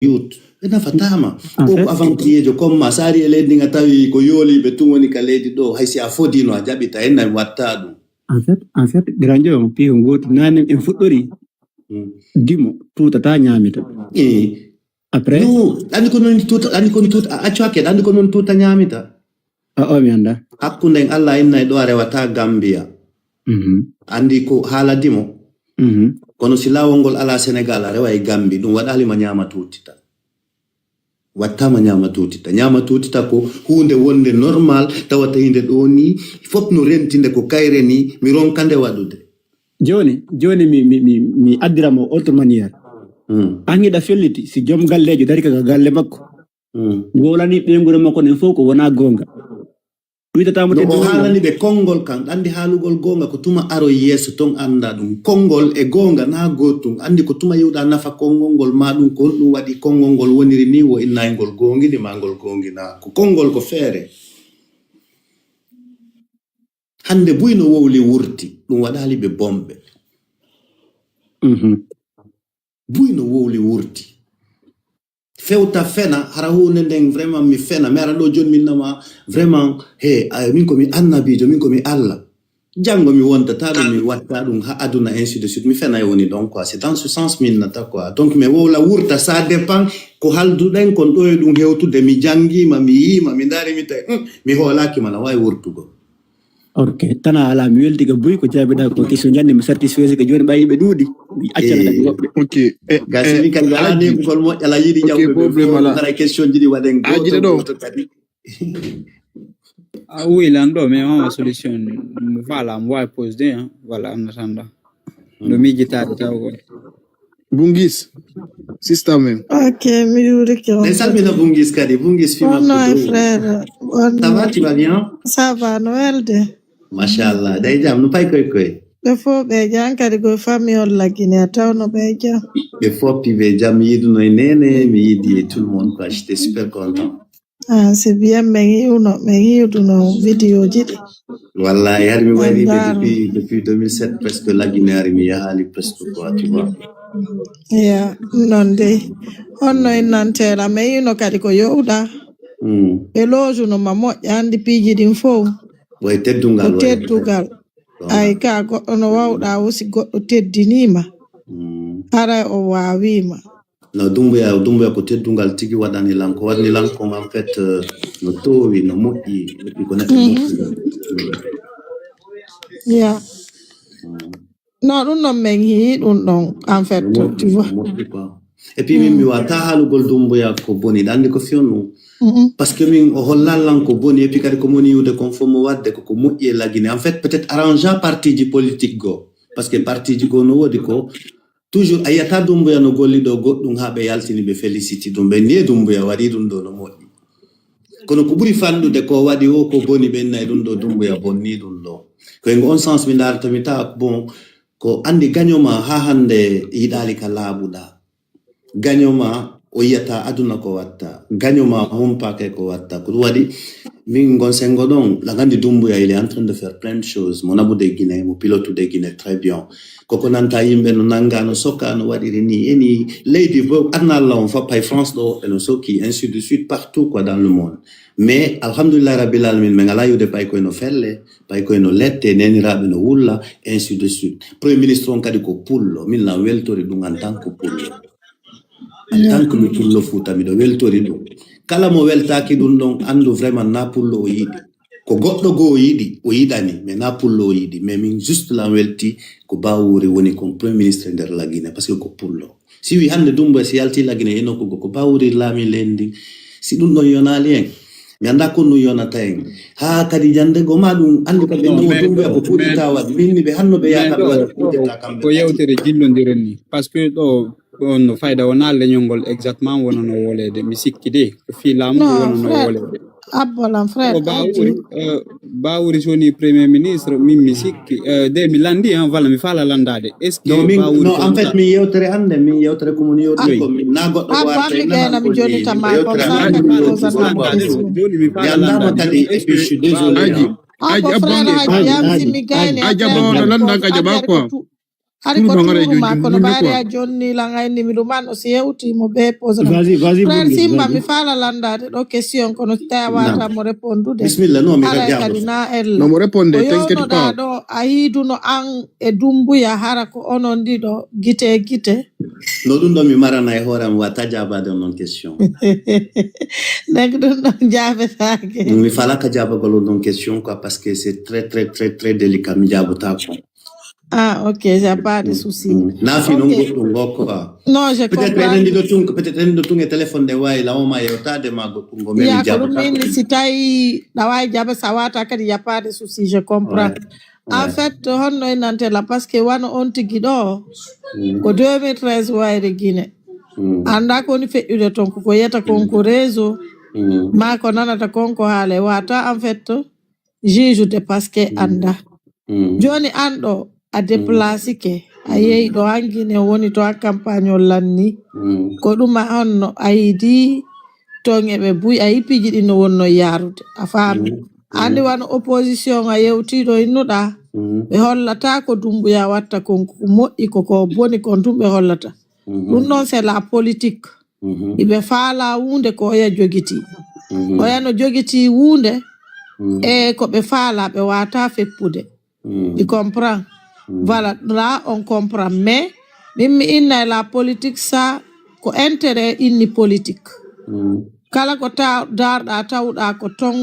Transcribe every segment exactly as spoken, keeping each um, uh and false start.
Youth. Ɓe nafataama. O ko aventurier jo comme ma, so ari e leydi nga tawi ko yooliiɓe tun woni ka leydi ɗo, hay si a fodino a jaɓita, en na watta ɗum. En fait, en fait, Grandio, piyo ngoto nane en fuɗɗori. Dimo, tutata ñamita. Eh. Après? No, ɗandi ko non tuta, ɗandi ko tuta, a accu hakke, ɗandi ko non tuta ñamita. A o mi anda. Hakkunden Allah inna e ɗo a rewata Gambia. Mhm. Andi ko haala dimo. Mhm. Kono si laawol ngol ala Senegal a rewa e Gambi, ɗum waɗali ma ñaama tutita. Wattama ñaama tutita. Ñaama tutita ko huunde wonde normal, tawata hinde ɗo ni, fof no rentinde ko kayre ni, mi ronka nde waɗude. Joni, joni mi, mi, mi, mi addira mo autre manière. Hmm. An hiɗa felliti, si joom gallejo dari ka galle makko. Hmm. Wowlani ɓeynguure makko nen fof ko wona goonga. Ɗuytatamo no o teddude. Haalani ɓe konngol kan, andi haalugol goonga ko tuma aro yeeso ton annda ɗum. Konngol e goonga na gootum. Andi ko tuma yiwɗa nafa konngol ngol ma ɗum ko honɗum waɗi konngol ngol woniri ni wo innayngol goongini ma ngol goongina. Ko konngol ko feere. Hande buy no wowli wurti, ɗum waɗali ɓe bombe. Mhm. Buy no wowli wurti. Fewta fena, hara hunde nden vraiment mi fena. Mi ara ɗo joni min nama vraiment, he, a, min ko mi annabijo, min ko mi Allah. Jango mi wonta ta ɗum, mi watta ɗum ha aduna, ainsi de suite. Mi fena e woni ɗon quoi. C'est dans ce sens min nata quoi. Donc mi wowla wurta, ça dépend ko halduɗen kon ɗo e ɗum hewtude. Mi jangima, mi yima, mi dari mi tawi, hmm, mi hoolaki mana wawi wurtugol. Ok, tana ala mi welti ga buy ko jaabiɗa ko question janni mi satisfaisi ko joni ɓayi ɓe ɗuuɗi mi accata kadi woɓɓe. Ok. Ga sini kadi ala nebugol moƴƴa la yiɗi jawɓe ɓe fof gara question ji ɗi waɗen goto goto kadi. A oui lan ɗo mais mama solution mi fala mo wawi posde hein. Voilà en attendant no miijitaade taw ko Bungis, sister men. Ok, mi juurike on. En salmina Bungis kadi, Bungis fima ko dow. Frère. Ça va, tu vas bien? Ça va, no welde. Machallah, day jam, no pay koy koy. Ɓe fof ɓe jam kadi koye famille on lagine a tawno ɓe jam. Ɓe fof ɓe jam, mi yiduno e nene, mi yidi e tout le monde quoi, j'étais super content. Ah, c'est bien, min yiwno, min yiwduno vidéo ji ɗi. Wallahi, hari mi wayri ɓe depuis, depuis deux mille sept, presque lagine hari mi yahali presque quoi, tu vois. Ya, non de. Honno en nantela, min yiwno kadi ko yowɗa. Hmm. Ɓe loojuno ma moƴƴa, andi piiji ɗin fof. Way teddungal. Ko teddungal. Ay ka goɗɗo no wawɗa aussi goɗɗo teddinima. Hmm. Haray o wawima. No Dumbuya, Dumbuya ko teddungal tigi waɗani lan ko waɗni lan kon en fait euh, no towi no moƴƴi et puis ko neɗɗo moƴƴi. Ya. No ɗum noon min yii ɗum ɗon en fait tu vois. Moƴƴi quoi. Et puis min mi wata haalugol Dumbuya ko boni ɗa andi ko fiyonno. Parce que min o hollan lan ko boni et puis kadi ko moni yiwde kon fof mo wadde koko moƴƴi e lagine en fait peut-être arrangea parti ji politique goo parce que parti ji goo no woodi ko Toujours a yiyata Dumbuya no golli ɗo goɗɗum haa ɓe yaltini ɓe feliciti ɗum ɓe ni e Dumbuya waɗi ɗum ɗo no moƴƴi. Kono ko ɓuri fanɗude ko waɗi o ko boni ɓenna e ɗum ɗo Dumbuya bonni ɗum ɗo. Ko e on sens mi ndarata mi tawa bon ko andi gaño ma haa hannde yiɗali ka laaɓuɗa. Gaño ma o yiyata aduna ko watta. Gaño ma humpake ko watta. Ko ɗum waɗi min ngon sengo ɗon la gandi Dumbuya il est en train de faire plein de choses. Mo naɓude Guinée, mo pilotude Guinée très bien. Koko nanta yimɓe no nanga no sokka no waɗiri ni eni leydi bo adna Allah on fop hay France ɗo woɓɓe no sokki ainsi de suite partout quoi dans le monde mais alhamdulillah rabbil alamin min ala yiwde pay koye no felle pay koye no lette neniraɓe no wulla ainsi de suite premier ministre on kadi ko pullo min lan weltori ɗum en tant que pullo en tant que mi pullo fuuta miɗo weltori ɗum kala mo weltaki ɗum ɗon andu vraiment na pullo o yiɗi Ko goɗɗo goo o yiɗi, o yiɗani, mais na pullo o yiɗi, mais min juste lan welti ko Bawuri woni kon premier ministre nder Lagine parce que ko pullo. Si wi hande Dumbuya si yalti Lagine e nokku goo ko Bawuri laami leydi si ɗum ɗon yonaali en. Mi annda ko ɗum yonata en. Haa kadi jannde goo ma ɗum anndi kam ɓe ndowo Dumbuya ko kudeta waɗi. Min ni ɓe hanno ɓe yaha kamɓe waɗa kudeta kamɓe. Ko yewtere jillondiren ni parce que ɗo ɗon no fayda wona leñol ngol exactement wonano wolede mi sikki de ko fii laamu ko wonano wolede. Abbolan frère. Ko Bawuri Bawuri soni premier ministre min mi sikki de mi landi en walla mi fala landade est ce que Bawuri no en fait min yewtere ande min yewtere ko mon yewti ko min na goɗɗo warta en nan ko joni tama comme ça joni mi fala landade kadi et puis je suis désolé. Aji aji abbo aji abbo no landa ka jaba quoi. Hari ko tuuru ma kono ɓaari a jonni lan ayni mi ɗuman o si hewti mo ɓe posé. Frère Simba mi faala landaade ɗo question kono si tawi a wata mo répondude. Bismillah, non mi alay kadi na ella. No mo réponde, t'inquiète pas. Ɗo a hiiduno an e Dumbuya hara ko onon ɗiɗo gite e gite. No ɗum ɗo mi marana e hoore am wata jaabaade on question. Donc ɗum ɗon jaabetaake. Mi falaka jaabagol on question quoi parce que c'est très très très très délicat mi jaabotako. Ah, ok, il n'y a pas de souci. Nafi non goɗɗum ngo quoi. Non, je Peut-être comprends. Enen ɗiɗo tun peut-être enen ɗiɗo tun e téléphone nde wawi lawoma yewtade ma goɗɗum ngo Ya mi ko ɗum min jaabotako. Si tawi ɗa wawi jaabe sa wata kadi il n'y a pas de souci, je comprends. En fait honno innante la parce que wano on tigi ɗo ko deux mille treize wayre Guinée. Anda ko woni feƴƴude ton koko yiyata kon ko réseau ma ko nanata kon ko haale wata en fait juge de parce que anda. Joni an ɗo a déplacike a yehi ɗo an Guinée woni to an campagne on lanni. Ko ɗum a honno a yiidi ton eɓe buy a yi piiji ɗi no wonno yarude a faami. Andi wano opposition a yewtiɗo innuɗa ɓe hollata ko Dumbuya watta kon ko moƴƴi ko ko boni kon tun ɓe hollata. Ɗum ɗon c'est la politique. Iɓe faala hunde ko oya jogiti. Oya no jogiti hunde e ko ɓe faala ɓe wata feppude. Tu comprends? Voilà, là on comprend mais min mi inna e la politique sa ko intérêt inni politique. Kala ko ta darɗa tawɗa ko ton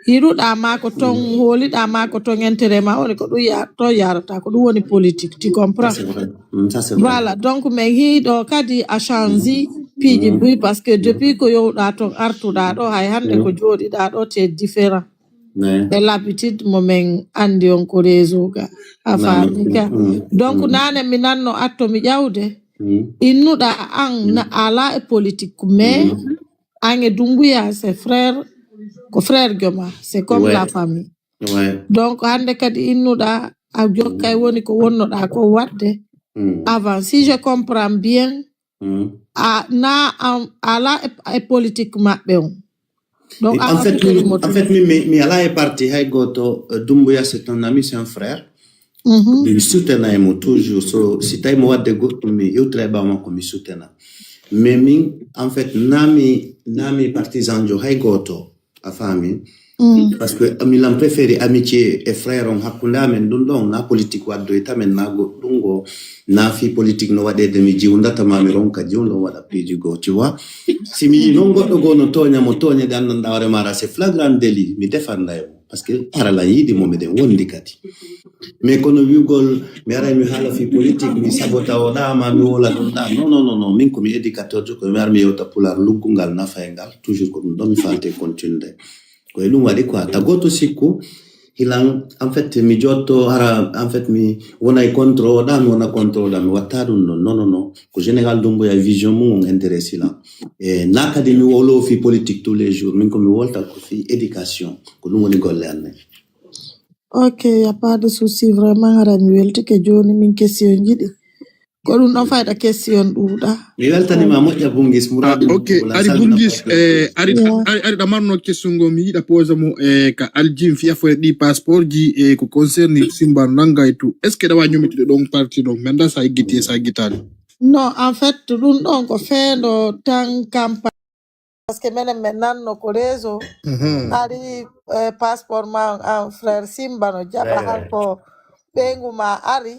hiɗuɗa ma ko ton holiɗa ma ko ton intérêt ma woni ko ɗum ya- ton yarata ko ɗum woni politique, tu comprends? C'est vrai. Mm, ça c'est vrai. Voilà, donc min hiiɗo kadi a change piiji buy parce que depuis ko yowɗa ton artuɗa ɗo hay hannde ko jooɗiɗa ɗo te différent. Ouais. E l'habitude mo min andi on ko réseau ga a faami ka. Donc nane mi nanno atto mi ƴawde innuɗa an na ala e politique mais an e Dumbuya c'est frère, ko frère joma c'est comme Ouais. La famille. Ouais. Donc hannde kadi innuɗa a jokkay woni ko wonnoɗa ko wadde Mm. Avant si je comprends bien Mm. a na am- ala e, e politique maɓɓe on. Donc En fait, mi, en fait mi, mi, mi ala e parti hay goto. Euh, Dumbuya c'est un ami, c'est un frère. Mi soutenay mo toujours. So si tawi mo wadde goɗɗum mi yewtira e ɓawa makko mi soutena. Mais min en fait nami nami partisan jo hay goto a faami. Parce que milan préféré amitié e frère on hakkunde amen ɗum ɗon na politique waddoyta men na goɗɗum go na fi politique no waɗede mi jiwdata ma mi ronka jiwdo on waɗa piiji goo tu vois. Si mi yi noon goɗɗo goo no tooña mo tooñe ɗe anndanɗa hoore mara c'est flagrant délit mi defanda e mo parce que hara lan yiɗi mo miɗen wondi kadi. Mais kono wi'ugol mi aray mi haala fi politique mi sabota o ɗa ma mi wola ɗum ɗa non non non non min ko mi éducateur jo ko mi ar mi yewta pular luggungal nafa e ngal toujours ko ɗum ɗon mi falte continude. Ko e ɗum waɗi quoi ta goto sikku hilan en fait mi jotto hara en fait mi wona e contre o ɗa mi wona contre o ɗa mi watta ɗum non non non non ko général Dumbuya vision mum on intéresse hilan. E na kadi mi wolo fi politique tous les jours min ko mi wolta ko fi éducation ko ɗum woni golle annen. Ok, y a pas de souci vraiment hara mi weltike joni min question jiɗi. Ko ɗum ɗon fayda question ɗuuɗa. Mi weltanima moƴƴa Bungis muradi. Ok, ari Bungis e ari ari ari ɗamarno question ngo mi yiɗa pose mo e ka aljim fiya fo e ɗi passeport ji e ko concerne Simba nanga e tout est ce que ɗawa ñomitude ɗon parti ɗon mi anda sa eggiti e sa eggitani. Non en fait ɗum ɗon ko feendo tan campagne. Parce que menen min nanno ko réseau ari eh, passeport ma an frère Simba no jaɓa han ko ɓeyngu ma ari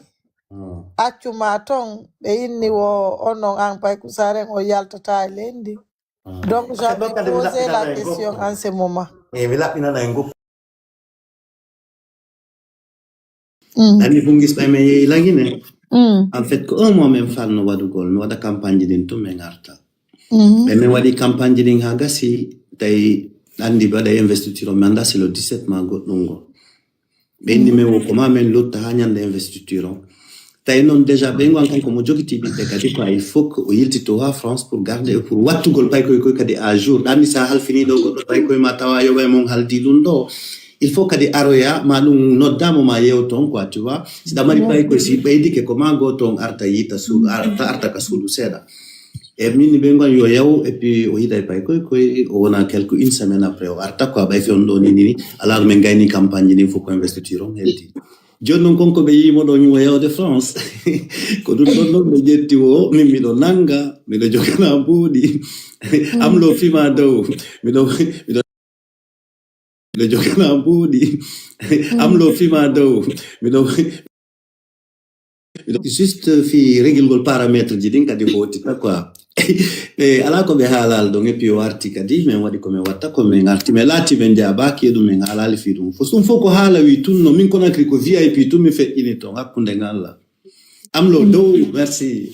accu ma ton ɓe inni wo onon an pay kusaren o yaltata e leydi. Donc j'avais posé la question en ce moment. Mi laɓɓinana en goppu. Anni Bungis ɓay min yehi Lagine. En fait ko un mois min fanno waɗugol mi waɗa campagne ɗin tun min arta. Ɓe min waɗi campagne ɗin ha gasi tawi andi ɓe waɗa investiture o mi anda si le dix-sept ma goɗɗum ngo. Ɓe inni min wo ko ma min lutta ha ñande investiture o. Tawi noon déjà ɓeygu an kanko mo jogiti ɓiɓɓe kadi quoi il faut que o yiltito ha France pour garde e pour wattugol paykoy koy kadi à jour ɗanni sa halfini ɗo goɗɗo paykoy ma tawa yoɓa e mon haldi ɗum ɗo. Il faut kadi aroya ma ɗum noddamo ma yewton quoi tu vois. Si ɗa mari paykoy si ɓeydike ko ma goto on arta yita suudu arta arta ka suudu seeɗa. E min ɓe gon yo yaw et puis o yida e paykoy koy o wona quelque une semaine après o arta quoi ɓay fi on ɗo nini. Ala ko min gayni campagne ni fof ko investiture on hewti. Jooni noon, kon ko ɓe yii mo ɗo ñumo yawde France. Ko ɗum ɗon noon ɓe ƴetti wo, min miɗo nannga, miɗo jogana mbuuɗi. Am lo fima dow, miɗo, miɗo, miɗo jogana mbuuɗi. Am lo fima dow, miɗo, miɗo juste fi regilgol paramètre ji ɗin kadi hootita quoi. Ɓe alaa ko ɓe haalaali ɗon, et puis o arti kadi, min waɗi ko min watta, ko min arti, min laati, min jaabaaki e ɗum, min haalaali fii ɗum. Fof ɗum fof ko haala wi tun no min Conakry ko V I P tun mi feƴƴini ton hakkunde ngal la. Am lo dow, merci.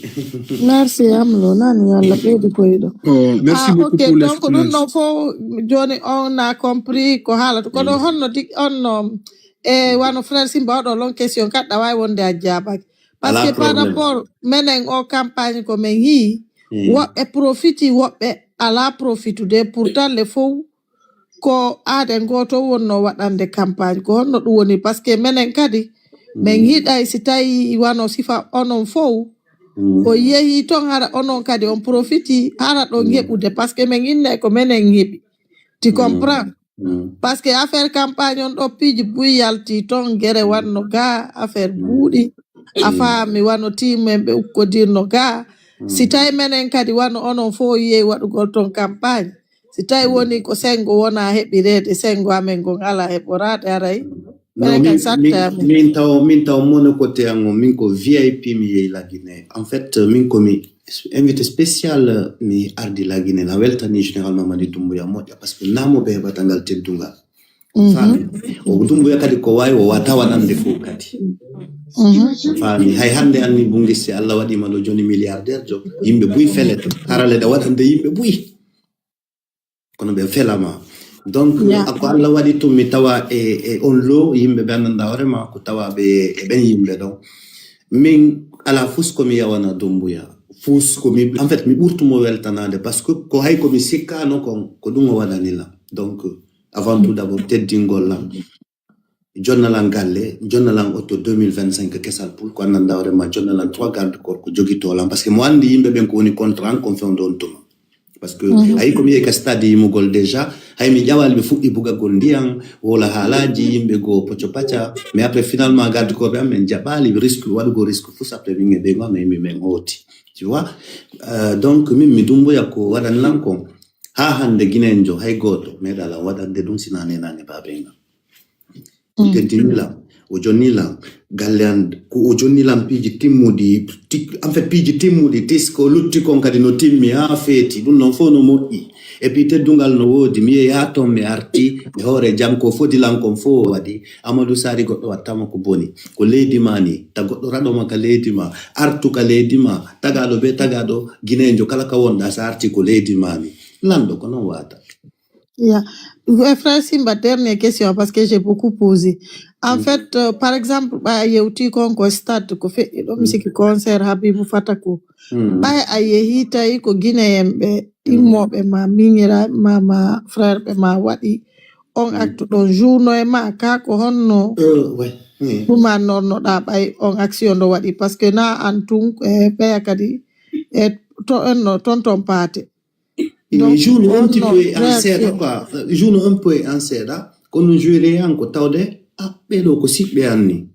Merci, am lo, nani yo Allah ɓeydu koyɗo. Oh, merci Ah, beaucoup ok, pour donc ɗum l'expérience. ɗo fof jooni on a compris ko haalata. Kono honno tigi, honno, e wano frère Simba oɗo long question kaɗɗa wawi wonde a jaabaki. Parce Ala que par problème. Rapport, menen o campagne ko men yii, Mm. woɓɓe profiti, woɓɓe ala profitude. Pourtant le fof ko aaden gooto wonno waɗande campagne. Ko honno ɗum woni? Parce que menen kadi, men Mm. hiɗay si tawi wano sifa onon fof, Mm. o yehi ton hara onon kadi on profiti hara ɗon heɓude. Parce que men inne ko menen heɓi. Tu comprends? Mm. Parce que affaire campagne on ɗo piiji buy yalti ton gere wanno ga affaire buuɗi. A faami wano timen ɓe ukkodirno ga. Si tawi menen kadi wano onon fof yehi waɗugol ton campagne. Si tawi woni ko sengo wona heɓireede, sengo amen ngon ala heɓoraade aray. No, Menen min, kadi satte min, amen. Min taw, min taw mono côté an o, min ko V I P mi yehi La Guinée. En fait, min ko mi invité spécial, mi ardi La Guinée. Na weltani général Mamadi Doumbouya moƴƴa parce que namo ɓe heɓata ngal teddungal. Faami. O Doumbouya kadi ko wawi o wata waɗande fof kadi. Faami. Hay hannde anni Bungis, si Allah waɗima ɗo jooni milliardaire jo, yimɓe buy feleto. Harale ɗa waɗande yimɓe buy. Kono ɓe felama. Donc, Ya. Ako Allah waɗi tun mi tawa e, e on lo yimɓe ɓe anndanɗa hoore ma ko tawa ɓe e ɓen yimɓe ɗon. Min ala fus ko mi yawana Doumbouya. Fus ko mi, en fait, mi ɓurtumo weltanade parce que ko hay ko mi sikkano kon, ko ɗum o waɗani lan. Donc, avant tout d'abord, teddingol lan. Jonnalan galle, jonnalan auto deux mille vingt-cinq kesal pul, ko anndanɗa hoore ma, jonnalan trois garde corps ko jogito lan. Parce que mo anndi yimɓe ɓen ko woni contre an, kon fewndo on tuma. Parce que ayi ko mi yehi ka stade yimugol déjà, hay mi ƴawali ɓe fuɗɗi bugagol ndiyan, wola haalaji, yimɓe go poco paca. Mais après, finalement, garde corps ɓe an, min jaɓali risque, waɗugol risque fus après min e ɓe go, mais min, min hooti. Tu vois? Euh, donc, min mi Doumbouya ko waɗani lan kon. Ha hannde Guinéen jo, hay gooto, meeɗa lan waɗande ɗum sina nenange babenga. O teddini lan, o jonni lan, galle an, ko o jonni lan piiji timmuɗi, ti-, en fait, piiji timmuɗi, tis ko lutti kon kadi no timmi, ha feeti, ɗum non fof no moƴƴi. Et puis teddungal no woodi, mi yehi ha ton mi arti, mi hoore jam ko fodi lan kon fof o waɗi. Amadou Sari goɗɗo wattama ko boni, ko leydi ma ni, ta goɗɗo raɗo ma ka leydi ma, artu ka leydi ma, tagaɗo be tagaɗo, Guinéen jo kala ka wonɗa sa arti ko leydi ma ni. Lanɗo ko non wata. Ya. Eh, frère Simba, dernière question, parce que j'ai beaucoup posé. En fait, euh, par exemple, ɓa a yewti kon ko stade, ko feƴƴi ɗo, mi sikki concert Habibou Fatako. Ɓay a yehi tawi ko Guinéen ɓe, immooɓe ma, miñiraaɓe ma, ma frère ɓe ma waɗi on acte ɗon, journo e ma, ka ko honno Euh, ouais. Oui. ɗumannornoɗa ɓay on action ɗo waɗi? Parce que na an tun, eh, ɓeya kadi, e to, no, tonton Paate. Il Donc, joue un petit honno peu en réaction? Seeɗa, quoi. Euh, joue un peu en Seeɗa. Kono jouer an ko tawde, ah, ɓeɗo ko siɓɓe an ni.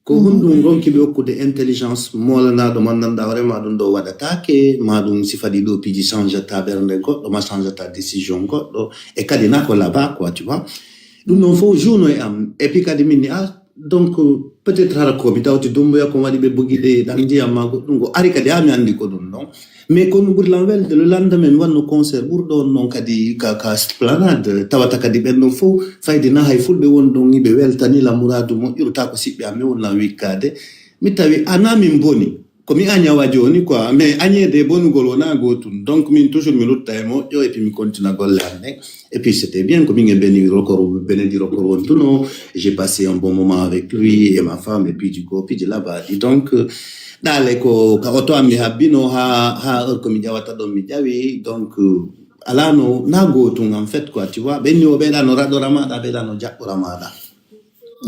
Ko honɗum ronki ɓe okkude intelligence, molanaɗo man nanɗa hoore ma ɗum ɗo waɗatake, ma ɗum si fadi ɗo piiji changata ɓernde goɗɗo, ma changata décision goɗɗo, e kadi na ko laba, quoi, tu vois. Ɗum ɗon fof jouno e am. Et puis kadi min ni, ah, donc, peut-être hara ko mi tawti Doumbouya ko waɗi ɓe bugi ɗe ɗan ndiyam ma goɗɗum, ko ari kadi ha mi andi ko ɗum ɗon. Mais ko ɗum ɓuri lan welde, le lendemain mi wanno concert ɓurɗo on noon kadi ka, ka Esplanade, tawata kadi ɓen ɗon fof fayde na hay fulɓe won ɗon, ɓe weltani lan muradu moƴƴuru, ta ko siɓɓe am, mi won lan wikkade. Mi tawi ana min boni. Ko mi añawa jooni quoi, mais añeede e bonugol wona gootum. Donc min toujours mi lutta e moƴƴo et puis mi continue golle an ɗen. Et puis c'était bien, ko min e Beni Record, Benedi Record wontuno. J'ai passé un bon moment avec lui et ma femme et puis du coup, puis de là-bas. Et donc, euh, ɗaale ko ka oto am mi habbino ha, ha heure ko mi ƴawata ɗon mi ƴawi. Donc, euh, alano na gootum en fait quoi, tu vois. Ɓenni o ɓeɗa no raɗora maɗa, ɓeɗa no jaɓɓora maɗa.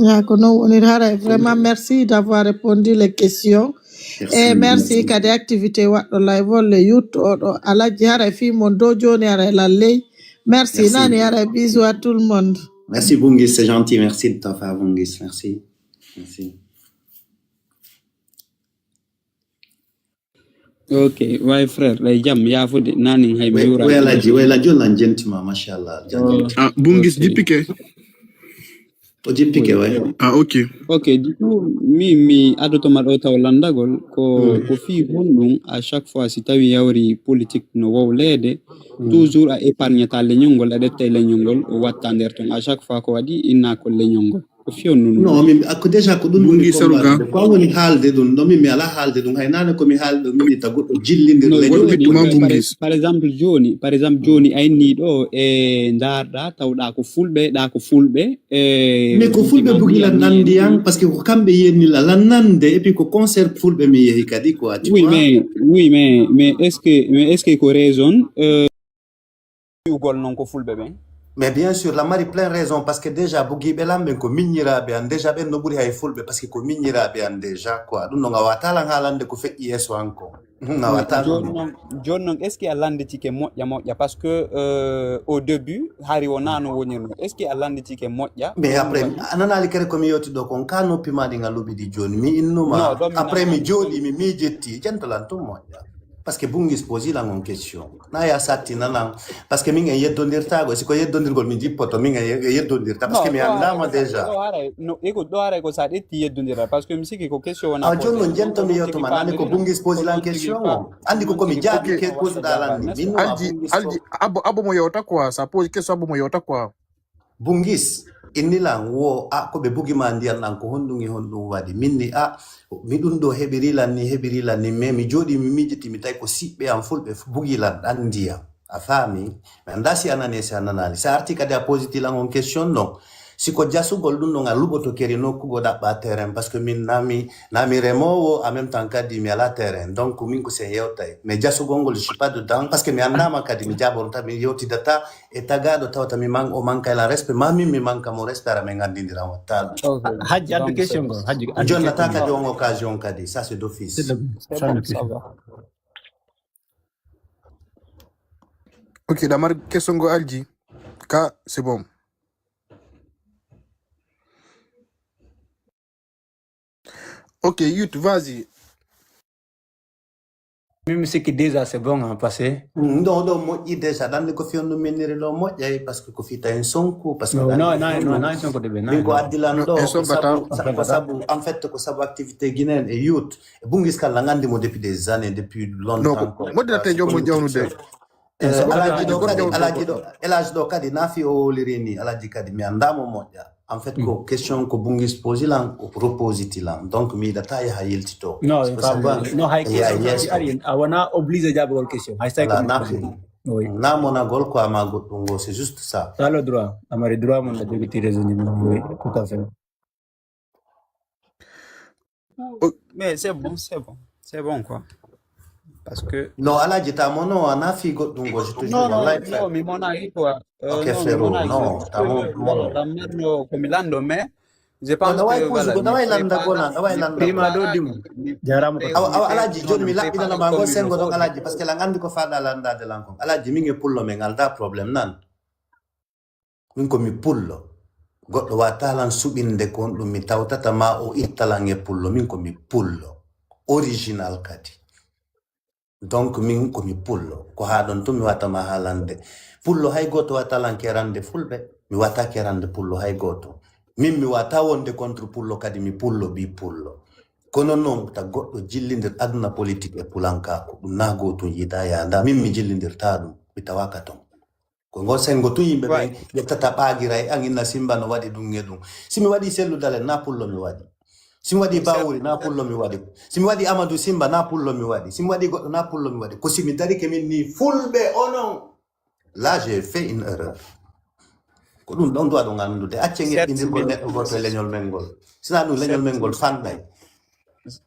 Ya, ko non woni. Haray, vraiment, merci d'avoir répondu les questions. Merci. Et merci kadi activité waɗɗo live on le youth oɗo Alhaji, haray fi mon do jooni haray lalley. Merci, Merci. Nani, haray bisous à tout le monde. Merci Bungis, c'est gentil. Merci de ta part Bungis. Merci. Si. Ok, way frère, ɗay jam, yaafude, nanin hay mi yuura. Way Alhaji, way Alhaji, on lan jentima, machallah. Ah, Bungis jippike. O jippike, way. Ah, ok. Ok, du coup, mi, mi adoto ma ɗo taw landagol, ko, ko fii honɗum, à chaque fois, si tawi yawri politique no wowleede, toujours a épargnata leñol ngol, a ƴetta e leñol ngol, o watta nder ton. À chaque fois, ko waɗi inna ko leñol ngol. Ko fiyon nun. Non, min, ko déjà ko ɗum woni combat. Ko an woni haalde ɗum. Non, min mi alaa haalde ɗum. Hay naane ko mi haalde ɗum, min ita goɗɗo jillindir leñol. Par exemple, jooni, par exemple, jooni, a inni ɗo e ndaarɗa, tawɗa ko fulɓe, ɗa ko fulɓe. E, mais ko fulɓe bugi lan nandi yan, parce que ko kamɓe yenni la, lan nande, et puis ko concert fulɓe mi yehi kadi, quoi, tu vois. Oui, mais, oui, mais, mais est-ce que, mais est-ce que ko raison, euh, wi'ugol non ko fulɓe ɓen? Mais bien sûr, la mari plein raison, parce que déjà bugiiɓe lan ɓen ko miññiraaɓe an, déjà ɓen no ɓuri hay fulɓe, parce que ko miññiraaɓe an déjà, quoi. Ɗum non a wata lan haalande ko feƴƴi yeeso an ko. A wata lan. Jooni non, jooni non, est-ce que a landitike moƴƴa moƴƴa? Parce que, euh, au début, hari wonaa no wonirno. Est-ce que a landitike moƴƴa? Mais après, a nanaali kere ko mi yewti ɗo kon, ka noppi ma ɗin a luɓidi jooni. Mi innuma, après mi jooɗi, mi miijetti, jentolan tun moƴƴa. Parce que Bungis posi lan on question. Na ya satti nanan. Parce que min en yeddondirtago. Si ko yeddondirgol min jippoto, min en ye-, yeddondirta. Parce que mi anndama déjà. Ɗo haray, no, écoute, ɗo haray ko sa ƴetti yeddondira. Parce que mi sikki ko question wona. Awa jooni non jento mi yewtoma nani ko Bungis posi lan question o. Anndi ko ko mi jaabi ke posuɗa lan ni. Min no Alji, Bungis Alji, abbo, abbo mo yewta quoi. Sa posi question abbo mo yewta quoi. Bungis, inni lan wo, a, ko ɓe bugi ma ndiyan ɗan ko honɗum e honɗum waɗi? Min ni, a, mi ɗum ɗo heɓiri lan ni, heɓiri lan ni, mais mi jooɗi mi miijiti mi tawi ko siɓɓe an fulɓe f-, bugi lan ɗan ndiyan. A faami? Mi annda si a nani, si a nanaali. Si a arti kadi a positi lan on question ɗon. Si ko jasugol ɗum ɗon a luɓoto keri nokku go ɗaɓɓa terrain, parce que min na mi, na mi remoowo, en même temps kadi mi ala terrain. Donc min ko sen yewtay. Mais jasugol ngol, je suis pas dedans, parce que mi anndama kadi mi jaɓorta, mi yewtidata e tagaaɗo tawata mi man-, o manka lan respect, ma min mi manka mo respect, ara min anndindira mo talo. Ok. Hajji, addu question go, Hajji, addu question go. Jonnata kadi on occasion kadi, ça c'est d'office. C'est d'office. C'est bon, ça va. Ok, ɗa mari question go Alji? Ka, c'est bon. Ok, Youth, vas-y. Min mi sikki déjà c'est bon, hein, passé. Mm, ɗo, ɗo moƴƴi déjà, ɗan ni ko fiyondu minniri ɗo moƴƴay, parce que ko fita en Sonko, parce que non, non, non, non, Sonko de ɓe, min ko addi lan ɗo, ko sabu, ko sabu, en fait, ko sabu activité Guinéen e Youth. E Bungis kala nganndi mo depuis des années, depuis longtemps. Non, ko moƴƴinata e joom mo jawnude. Eh, Alhaji ɗo kadi, Alhaji ɗo, Elhaji ɗo kadi, na fi o woliri ni, Alhaji kadi, mi annda mo moƴƴa. En fait, ko question ko Bungis posi lan, o propositi lan. Donc, mi yiɗata yaha yiltito. Non, c'est pas vrai. Non, hay question kadi ari, a wona obligé jaabagol question. Hay say ko na fi. Oui. Na monagol ko ama goɗɗum go, c'est juste ça. T'as le droit. A mari droit mon na jogiti raison ni, oui, tout à fait. Mais c'est bon, c'est bon. C'est bon, quoi. Parce que non, Alhaji, ta mono, a na fi goɗɗum go, je te jure, non, non, mi monaki quoi. Euh, ok, non, mi frérot, monaki, non, ta mono. Voilà, la merde, no, ko mi lando, mais je pense que, voilà, mi prépare, mi prépare, mi prépare. Awa, awa, Alhaji, jooni mi laɓɓinana ma ngol sengo ɗon, Alhaji, parce que lan anndi ko faɗa landade lan kon. Alhaji, min e pullo men alda problème nan. Min ko mi pullo. Goɗɗo wata lan suɓinde ko honɗum mi tawtata ma o itta lan e pullo. Min ko mi pullo. Original kadi. Donc min ko mi pullo. Ko haa ɗon tun mi wata ma haalande. Pullo hay gooto wata lan kerande fulɓe. Mi wata kerande pullo hay gooto. Min mi wata wonde contre pullo kadi mi pullo bi pullo. Kono non ta goɗɗo jillindir aduna politique e pulankaaku. Ɗum na gootun yiɗa yaada. Min mi jillindirta ɗum. Mi tawaka ton. Ko ngol sengo tun yimɓe ɓen ƴettata ɓaagira e an inna Simba no waɗi ɗum e ɗum. Si mi waɗi Sellu Dalen, na pullo mi waɗi. Si mi waɗi Bawuri, na pullo mi waɗi. Si mi waɗi Amadou Simba, na pullo mi waɗi. Si mi waɗi goɗɗo, na pullo mi waɗi. Ko si mi darike min ni fulɓe onon. Là, j'ai fait une erreur. Ko ɗum ɗon duwa ɗon anndude. Accen eɓɓindirgol neɗɗo gooto e leñol men ngol. Sina ɗum leñol men ngol fanɗay.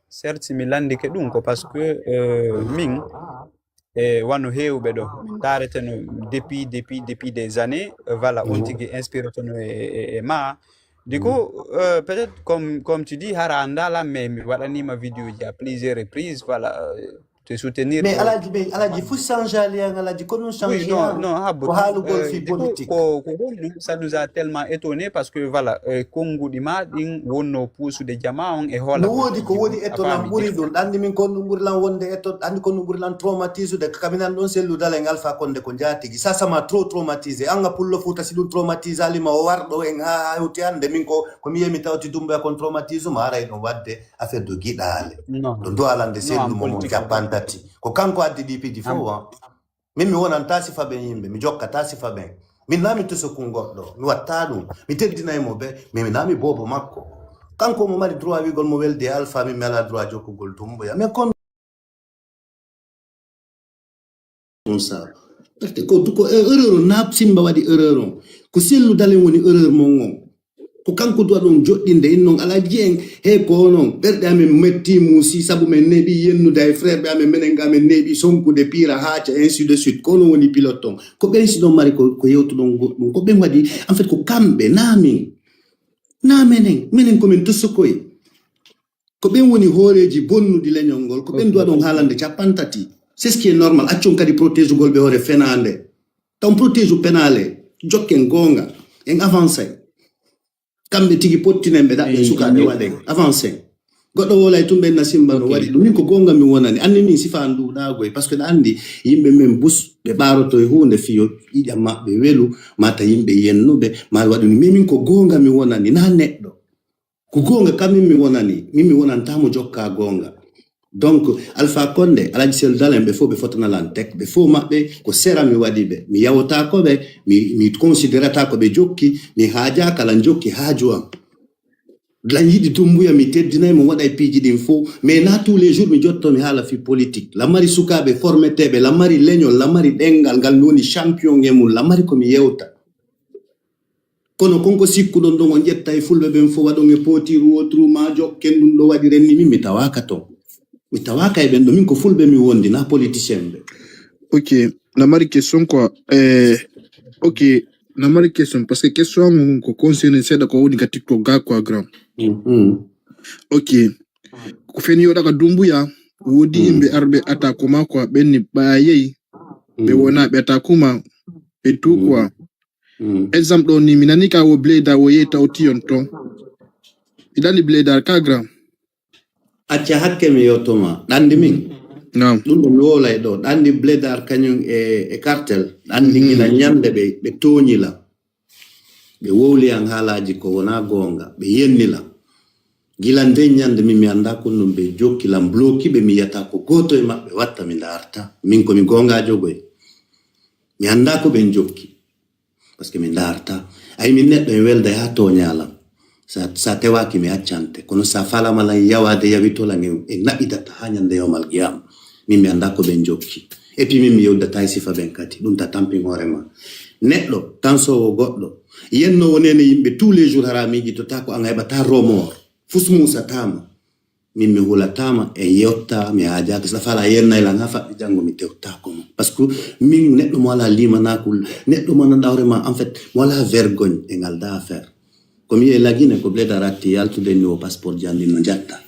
Certes, mi landike ɗum ko parce que, euh, min, e wano heewɓe ɗo, min ndaareteno depuis, depuis, depuis des années, euh, voilà, on tigi inspiretono e, e, e ma. Du coup, euh, peut-être, comme, comme tu dis, hara a ndalan, mais mi waɗanima vidéo ji à plusieurs reprises, voilà, euh, te soutenir mais alaji ɓe alaji fof change ali an alaji ko ɗum change oui non non habbo ko haalugol fi politique ko ko woni ɗum ça nous a tellement étonné parce que voilà euh, konnguɗi ma ɗin wonno puusude jama on e hoola no woodi ko woodi étonnant ɓuri ɗum ɗanndi min ko ɗum ɓuri lan wonde éton ɗanndi ko ɗum ɓuri lan traumatisude kaminan ɗon sellu dalen alpha konde ko jaatigi ça ça m'a trop traumatisé anga pullo fuuta si ɗum traumatisali ma o warɗo en ha hewti hannde min ko ko mi yemi tawti dumboya kon traumatisme haray ɗum wadde affaire de giɗaale ɗo duwalande sellu mo mo cappan tati ko kanko addi ɗi piiji fof wa min mi wonanta sifa ɓen yimɓe mi jokkata sifa ɓen min na mi tuso kun goɗɗo mi watta ɗum mi teddinay mo ɓe mais mi na mi boobo makko kanko mo mari droit wigol mo welde alpha min mi ala droit jokkugol dumboya mais kon ɗum sa parce que ko ko erreur on na simba waɗi erreur on ko sellu dalen woni erreur mon on ko kanko duwa ɗum joɗɗinde in non ala jiyen he ko non ɓerɗe amen metti muusi sabu men neeɓi yennude e frère ɓe amen menen ga amen neeɓi sonkude piira haaca ainsi de suite ko non woni pilote on ko ɓen si ɗon mari ko ko yewtuɗon goɗɗum ko ɓen waɗi en fait ko kamɓe na min na menen menen komin tosokoye ko ɓen woni hooreeji bonnuɗi leñol ngol ko ɓen duwa ɗon haalande capan tati c'est ce qui est normal accon kadi protégugol ɓe hoore fenaande taw protégeu pénale jokken goonga en avancé kamɓe tigi pottinen ɓe ɗaɓɓen sukaaɓe waɗen avancé goɗɗo wolay tun ɓen na simba no waɗi ɗum min ko goonga mi wonani anni min sifa an ɗuɗagoy par ce que ɗa anndi yimɓe men bus ɓe ɓaaroto e huunde fiyo ƴiƴam maɓɓe welu mata yimɓe yennuɓe ma waɗu mais min ko goonga mi wonani na neɗɗo ko goonga kam min mi wonani min mi wonantamo jokka goonga donc alpha konde alaji sel dalen ɓe fof ɓe fotanalan tek ɓe fof maɓɓe ko sera mi waɗi ɓe mi yawotako ɓe mi, mi considérata ko ɓe jokki mi haajaka lan jokki haaju am lan yiɗi dumbuya mi teddinay mo waɗa e piiji ɗin fof mais na tous les jours mi jotto mi haala fi politique lan mari sukaaɓe formeteɓe lan mari leñol lan mari ɗengal ngal mi woni champion e mum lan mari komi yewta kono konko sikkuɗon ɗon on ƴetta e fulɓe ɓen fof waɗon e potiru wotru ma jokken ɗum ɗo waɗi renni min mi tawaka ton mi tawaka e ɓen ɗo min ko fulɓe mi wondi na politicien ɓe ok na mari question quoi eh, ok na mari question parce que question am ko concerne seeɗa ko woni ka tiktok ga quoi grand Mhm. ok ko feni yoɗaka dumbuya woodi yimɓe arɓe ata koma quoi ɓenni ɓayey ɓe wona ɓe ata kuma ɓe tu quoi Mhm. exemple ɗo ni mi nani ka wo bleda wo yehi tawti on ton iɗani bleda ka grand acca hakke mi yottoma ɗanndi min nam ɗum ɗo mi wolay ɗo ɗanndi bledar kañum e, e cartel ɗanndi gila ñande ɓe ɓe tooñi lan ɓe wowli an haalaji ko wona goonga ɓe yenni lan gila nden ñande min mi annda kon ɗum ɓe jokki lan bloki ɓe mi yiyata ko gooto e maɓɓe watta mi ndarta min komi goongajo goy mi annda ko ɓen jokki parce que mi ndarta ay min neɗɗo e welda ha tooña lan sa, sa tewaki mi accante kono sa falama lan yawade yawito lan e, e naɓidata ha ñande yowmal qiyama min mi annda ko ɓen jokki et puis min mi yewdata e sifa ɓen kadi ɗum ta tampin hoorema neɗɗo tansowo goɗɗo yennowo nene yimɓe tous les jours hara miijitota ko an heɓata romor fus musatama min mi hulatama e yewta mi hajaka sa fala yennay lan ha faɓɓi janngo mi tewtako mo par ce que min neɗɗo mo ala limanakul neɗɗo mo nanda hoorema en fait mo ala vergogne e ngal da affaire ko mi yiye lagine ko bleda ratti yaltude ni o passeport jandi no jatta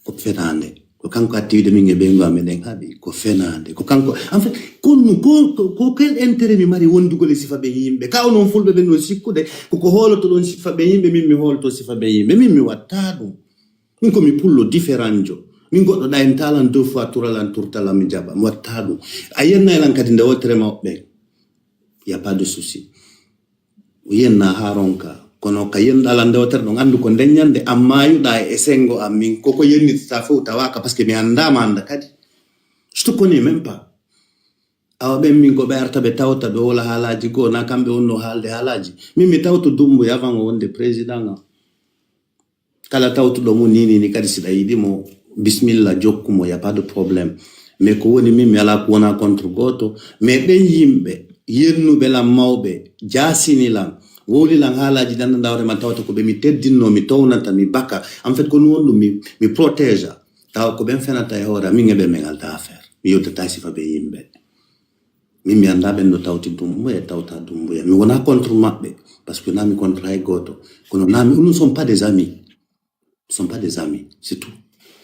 ko fenande ko kanko atti wiide min e ɓeyngu am eɗen haaɓi ko fenande ko kanko en fait konnu ko ko quel intérêt mi mari wondugol e sifa ɓe yimɓe ka onon fulɓe ɓe non sikkude koko hooloto ɗon sifa ɓe yimɓe min mi hooloto sifa ɓe yimɓe min mi watta ɗum min komi pullo différentjo min goɗɗo ɗayentalan deux fois turalan turtalan mi jaɓa mi watta ɗum a yennaylan kadi nde wontere mawɓe y a pas de souci o yenna ha ronka kono ka yenɗo ala ndewtere ɗon anndu ko nden ñande amma yuɗa e sengo am min koko yennitata fof tawaka par ce que mi anndama annda kadi je te connais même pas awa ɓen min ko ɓe arta ɓe tawta ɓe wola haalaji goo na kamɓe wonno haalde haalaji min mi tawto dumbuya avant o wonde président am kala tawtuɗo mo ninini kadi siɗa yiɗi mo bisimilla jokku mo y a pas de problème mais ko woni min mi ala ko wona contre goto mais ɓen yimɓe yennuɓe lan mawɓe jasini lan wowli lan haalaji ɗanɗa ndawre man tawata ko ɓe mi teddinno mi townata mi baka en fait ko ni wonɗum mi, mi protégea tawa ko ɓen fenata e hoore min e ɓe min alta affaire mi yewtata sifa ɓe yimɓe min mi annda ɓen no tawti dumbuya e tawta dumbuya mi wona contre maɓɓe par ce que nami contre hay goto kono nami nous ne sommes pas des amis nous ne sommes pas des amis c'est tout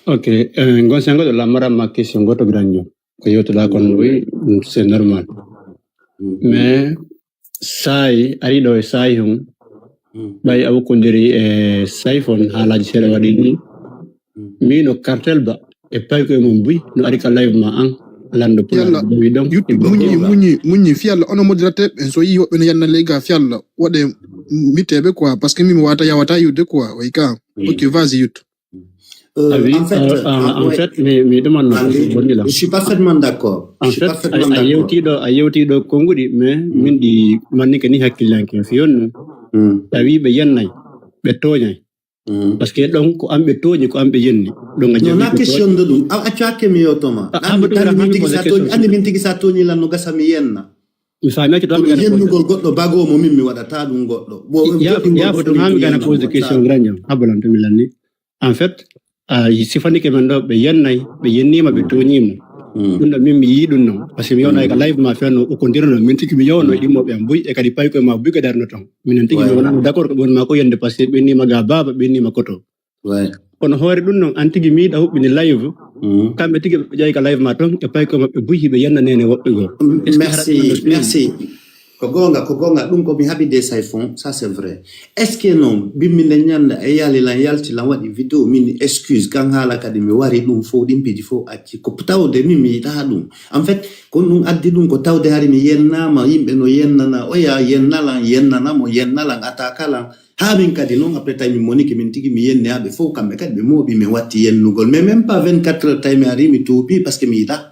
Ok, eh, ngon sengo ɗo lamara ma question goto grand ño. Ko yewtoɗa kon, oui, c'est normal. Mais saayi, ari ɗo e saayi hon, ɓay a wokkondiri e Sayfon haalaaji seeɗa waɗi ɗi. Mino cartel ba e payko e mum buy no ari ka live ma an lando pula. Yalla, wi ɗon yuttu e muñi, muñi, muñi, fiyalla, ono modérateur ɓen, so yi woɓɓe no yanna lega, fiyalla, waɗe miteɓe quoi, parce que mi mi wata yawata yiwde quoi, way ka. Ok, vas-y, yuttu. Euh, Ah oui, en fait, euh, ah, en ouais. fait, mi, mi ɗumanno Ah oui, bonɗila. Je suis parfaitement d'accord. En Je suis fait, parfaitement a, a d'accord. yewtiɗo, a yewtiɗo konnguɗi, mais min ɗi mannike ni hakkillankiyam fiyonno. Mm. Tawi ɓe yennay, ɓe tooñay. Mm. Parce que ɗon ko an ɓe tooñi, ko an ɓe yenni. Ɗon a Non, jaɓi na ko question de ɗum. A accu hakke mi yewtoma. Ah, Andi ah, andi ah, min tigi poser sa question. Tooñi, andi min tigi sa tooñi lan no gasa mi yenna. Mi faami accu to Kono mi gana poser. Yennugol goɗɗo bago mo min mi waɗata ɗum goɗɗo. Bo Ya, ya foto ha mi gana poser question grand ño. Habbo lan to mi lanni. En fait, a sifanike men ɗo ɓe yennay, ɓe yennima, ɓe tooñima. Ɗum ɗo min mi yii ɗum non. Parce que mi yewnayi ka live ma fenno o kondirano min tigi mi yewno ɗimmo ɓe an buy e kadi payko ma buy ko darno ton. Minen tigi mi wonano d'accord ko ɓe woni ma ko yende parce que ɓe innima ga baaba, ɓe innima koto. Ouais. Kono hoore ɗum non an tigi mi yiɗa huɓɓini live. Kamɓe tigi ɓe ƴawi ka live ma ton e payko maɓɓe buy hiɓe yenna nene woɓɓe goo. Est-ce que hara Merci, ɗum ɗo feewi? Merci. Ko gonga, ko gonga, ɗum ko mi haɓi de Sayfon, ça c'est vrai. Est-ce que non, bimmi nde ñande e yali lan yalti lan waɗi vidéo min excuse kan haala kadi mi wari ɗum fof ɗin piiji fof acci ko tawde min mi yiɗa ɗum. En fait, ko ɗum addi ɗum ko tawde hari mi yennama yimɓe no yennana oya yennalan yennana mo yennalan attaque lan. Ha min kadi non après tawi min monike min tigi mi yenni ha ɓe fof kamɓe kadi ɓe mooɓi min watti yennugol. Mais même pas vingt-quatre heures tawi mi ari mi tuubi parce que mi yiɗa.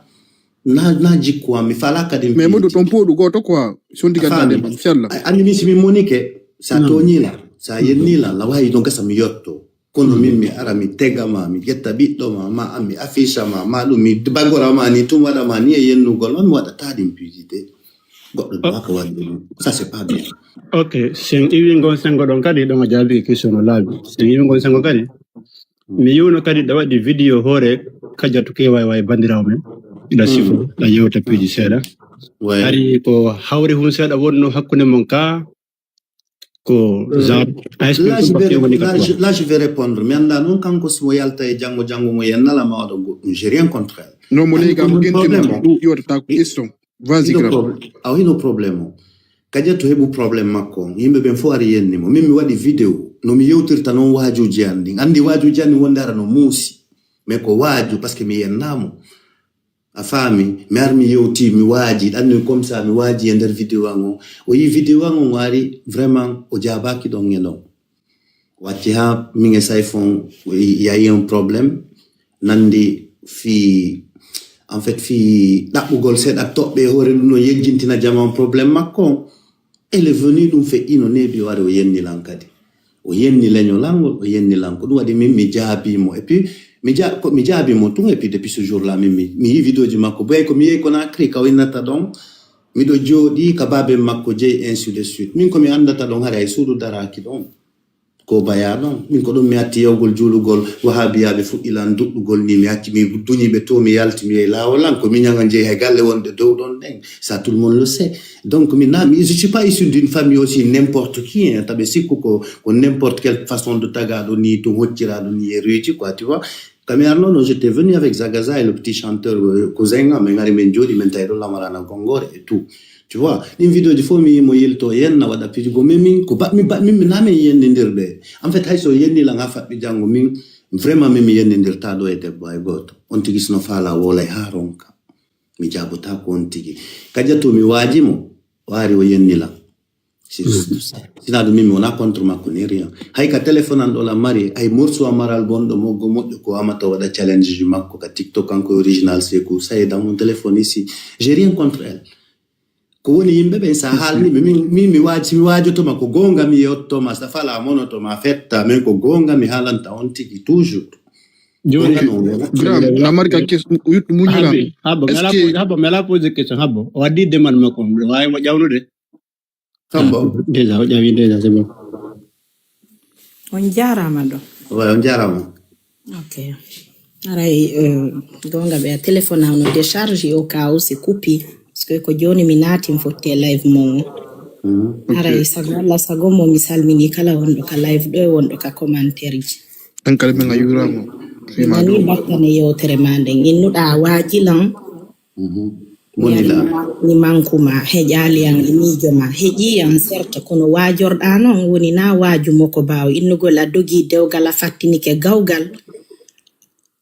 Na, na jikku am, mi fala kadi mi Mais moɗo piiji. Ton pooɗu gooto quoi. Sondi A faami. Gandade ma, inchallah. A- Andi min si mi monike, sa tooñi lan, sa yenni lan, la wawi ɗon gasa mi yotto. Kono min mi ara mi tega ma, mi ƴetta ɓiɗɗo ma, ma an mi affiche ma, ma ɗum mi bagora ma ni, tun waɗa ma ni e yennugol ma, mi waɗata ɗin piiji de. Goɗɗo ɗo haka waɗi ɗum. Ça c'est pas bien. Ok, sen iwi ngon sengo ɗon kadi ɗon a jaabi question no laabi. Sen iwi ngon sengo kadi. Mi yiwno kadi ɗa waɗi vidéo hoore Kajatu K Y Y bandirawo men. Ɗa sifo, ɗa yewta piiji seeɗa. Ouais. Hari ko hawri hun seeɗa wonno hakkunde mon ka ko genre Là, explication je ko vais, kewani là, ka. je, là, je vais répondre. Mi annda noon kanko si mo yalta e janngo janngo mo yennala ma waɗa goɗɗum. J'ai rien contre elle. Non, mo Andi lega ko mo mon gentino problème ma o. ɗum iwata tako question. Vas-y, Hino grand. prob- aw hino problème o. Kajatu heɓu problème makko on. Yimɓe ɓen fof ari yenni mo. Min mi waɗi vidéo. No mi yewtirta noon waajuuji an ɗin. Anndi waajuuji an ɗin wonde hara no muusi. Mais ko waaju parce que mi yennamo. A faami? Mi ar mi yewti, mi waaji. Ɗanni comme ça, mi waaji e nder vidéo an on. O yi vidéo an on o ari, vraiment, o jaabaaki ɗon e ɗon. Watti ha min e Sayfon, il y a eu un problème. Nandi fi, en fait, fi ɗaɓɓugol seeɗa toɓɓe e hoore ɗum no yejjintina jaman problème makko on. Elle est venue, ɗum feƴƴino neeɓi o ari o yenni lan kadi. O yenni leñol an ngol, o yenni lan. Ko ɗum waɗi min mi jaabi mo. Et puis, mi ja-, ko mi jaabi mo tun. Et puis, depuis ce jour-là, min mi, mi yi vidéo ji makko. Boy, ko mi yehi Conakry, ka o innata ɗon. Miɗo jooɗi ka baaben makko jeyi, ainsi de suite. Min ko mi anndata ɗon, hari hay suudu daraaki ɗon. Ko baya ɗon. Min ko ɗum mi atti yewgol juulugol, wahabiyaaɓe fuɗɗi lan duɗɗugol ni, mi acci mi duñi ɓe to, mi yalti, mi yehi laawol lan, ko miñan an jeyi hay galle wonde dow ɗon ɗen. Ça, tout le monde le sait. Donc, mi na, mi, je suis pas issu d'une famille aussi n'importe qui, hein. Taɓe sikku ko, ko n'importe quelle façon de tagaɗo ni, to hocciraɗo ni e reji, quoi, tu vois. Quand mi arno ɗo, j'étais venu avec Zagaza et le petit chanteur, euh, cousin am, min ari min jooɗi, min tawi ɗo lamarana gongore et tout. Tu vois, ɗin vidéo ji fof mi yimo yilto yenna waɗa pijugo, mais min ko ba-, mi ba-, min, min na min yennindirɓe. En fait, hay so yenni lan ha faɓɓi janngo, min, vraiment, min mi yennindirta ɗo e debbo hay gooto. On tigi sino faala wolay ha ronka. Mi jaabota ko on tigi. Kajatu mi waaji mo, o ari o yenni lan. Si, sina ɗum min mi wona contre makko ni rien. Hay ka téléphone an ɗo la mari, hay morceau amaral bonɗo moggo moƴƴo ko amata waɗa challenge ji makko ka TikTok kanko e original Sekou. Ça y est dans mon téléphone ici. J'ai rien contre elle. Ko woni yimɓe ɓen sa haalni ɓe min, min mi waaji, mi waajotoma ko goonga mi yettoma, sa fala monotoma fetta, min ko goonga mi haalanta on tigi toujours. Jooni Goonga non wona. Grand, la marque a question, yut muñira. Habbo, habbo, mi ala Est-ce poser, que habbo, mi ala poser question, habbo. O waddi demande makko, mi wawi mo ƴawnude. Habbo. Ah, déjà, o ƴawi déjà, c'est bon. On jaaraama ɗo. Ouais, on jaaraama. Ok. Aray, euh, goonga ɓe a téléphone am no décharge au cas où c'est coupé. Parce que ko jooni mi naati mi fotti e live mo. Mhm. Aray, sago Allah, sago mo mi salmini kala wonɗo ka live ɗo e wonɗo ka commentaire ji. An kala men a yurama. Mi nani battane yewtere ma nden, innuɗa a waaji lan. Moni la. Mi manku ma, heƴaali an e miijo ma, heƴi an certes, kono waajorɗa non woni na waaju mo ko baawo innugol a dogi dewgal a fattinike gawgal.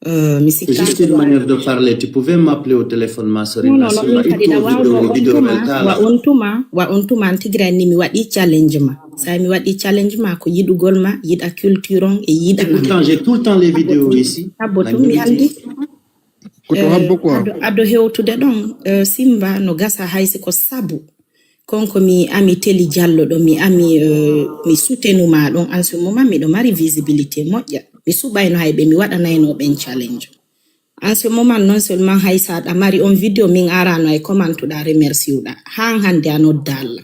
Euh, mi C'est juste une manière de parler. Tu pouvais m'appeler au téléphone, ma sœur. Non, non, non, min kadi na wawno on tuma wa on tuma wa on tuma an tigiran ni mi waɗi challenge ma, sa mi waɗi challenge ma ko yiɗugol ma, yiɗa culture on e yiɗanam. Pourtant, j'ai tout le temps les vidéos ici. Sabbo tum mi andi. Koto habbo quoi. Ado, ado hewtude ɗon, euh, Simba no gasa haysi ko sabu. Konko mi ami Teli Jallo ɗo, mi ami, euh, mi soutenuma ɗon. En ce moment miɗo mari visibilité moƴƴa. Mi suɓayno hayɓe, mi waɗanayno ɓen challenge. En ce moment non seulement hay sa ɗa mari on vidéo min arano e commentuɗa remerciuɗa. Han hande a nodda Allah.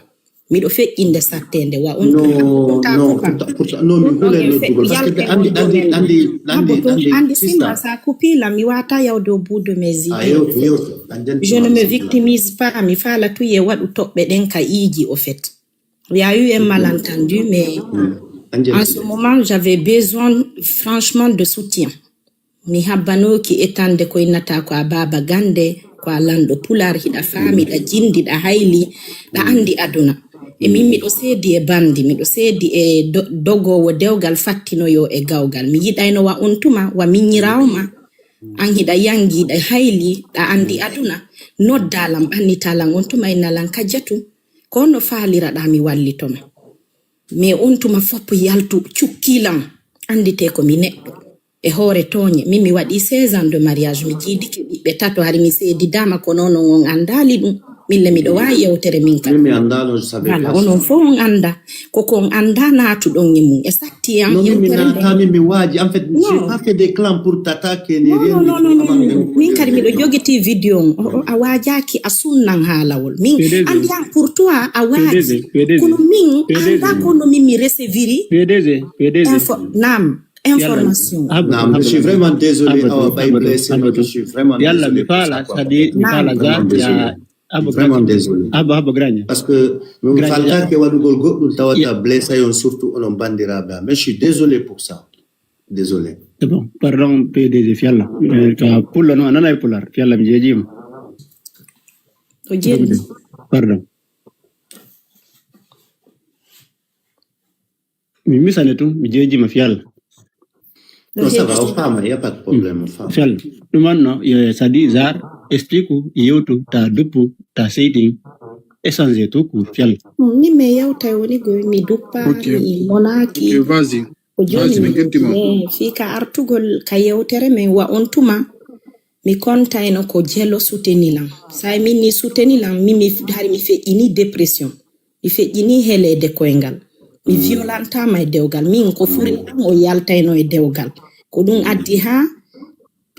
Miɗo feƴƴinde sattende wa on non non pourtant pourtant non mi hulay noddugol parce que andi andi andi andi andi andi Simba sista sa kupila mi wata yawde au bout de mes a idées. Yewtu yewtu andi andi Je ne me victimise pas, mi faala tuye waɗu toɓɓe ɗen ka iiji au fait. Il y a eu un malentendu, mais andi en ce moment j'avais besoin franchement de soutien. Mi habbanooki etande ko innata ko a baaba gande, ko a lanɗo pular, hiɗa faami, ɗa jindi, ɗa hayli, ɗa andi aduna. E min miɗo seedi e bandi, miɗo seedi e do- dogowo dewgal fattinoyo e gawgal. Mi yiɗayno wa on tuma wa miññiraawo ma. An hiɗa yangi, ɗa hayli, ɗa andi aduna. Nodda lan, ɓannita lan on tuma, inna lan Kajatu. Ko no faaliraɗa mi wallito ma. Mais on tuma fop yaltu cukki lan, andite ko mi neɗɗo. E hoore tooñe, min mi waɗi seize ans de mariage, mi jiidike ɓiɓɓe tato, hari mi seedidaama, kono non on andaali ɗum. Min le miɗo waawi yewtere min kadi. Min mi andaano, je savais Voilà, pas onon ça. Fof on anda ko ko on anda naatuɗon e mum. E satti an Non, min mi yewtere naata, nden. Min mi waaji. En fait, j'ai Non. Pas fait des clans pour t'attaquer ni Non, rien non, du non, tout non, non, avant non. même Min kadi miɗo jogiti vidéo on. O- o- A waajaaki a sunnan haalawol. Min P D G. Andi an pour toi a waaji. P D G, P D G. Kono min P D G. Anda kono min mi receviri. P D G, P D G. Info, naam, information. Haba, Non, mais je suis vraiment désolé. Haba, Awa, haba, Baye haba, blessé, haba, je suis vraiment Yalla désolé mi pour faala ça, quoi. Sadi, mi Naam. faala Za, Vraiment désolé. Ya, Haba, Vraiment désolé. Haba, haba, Gragne. Parce que mi Grazie. Faltake waɗugol goɗɗum tawata Yeah. blessé on surtout onon bandiraɓe am. Mais je suis désolé pour ça. Désolé. C'est bon. Pardon, P D G, fiyalla. Eh, ka pullo no, a nanay pular. Fiyalla, mi jeejima. O jeeɗi. Pardon. Mi misane tun, mi jeejima fiyalla. Non, ça va, o faama, y a pas de problème, o faama. Fiyalla. Ɗum anno, yo Sadi Zar, explique, yewtu, ta duppu, ta seytin, échange tout court, fiyalla. Min mi yewtay woni go mi duppa, Ok. Mi monaki. Ok, vas-y. Ko jooni Vas-y, mi mi ƴetti ma. Mais fii ka artugol ka yewtere men wa on tuma, mi kontayno ko Jelo soutenir lan. Sa min ni soutenir lan, min mi hari mi feƴƴini dépression. Mi feƴƴini heleede koyngal. Mi violentama e dewgal. Min ko furi lan o yaltayno e dewgal. Ko ɗum addi haa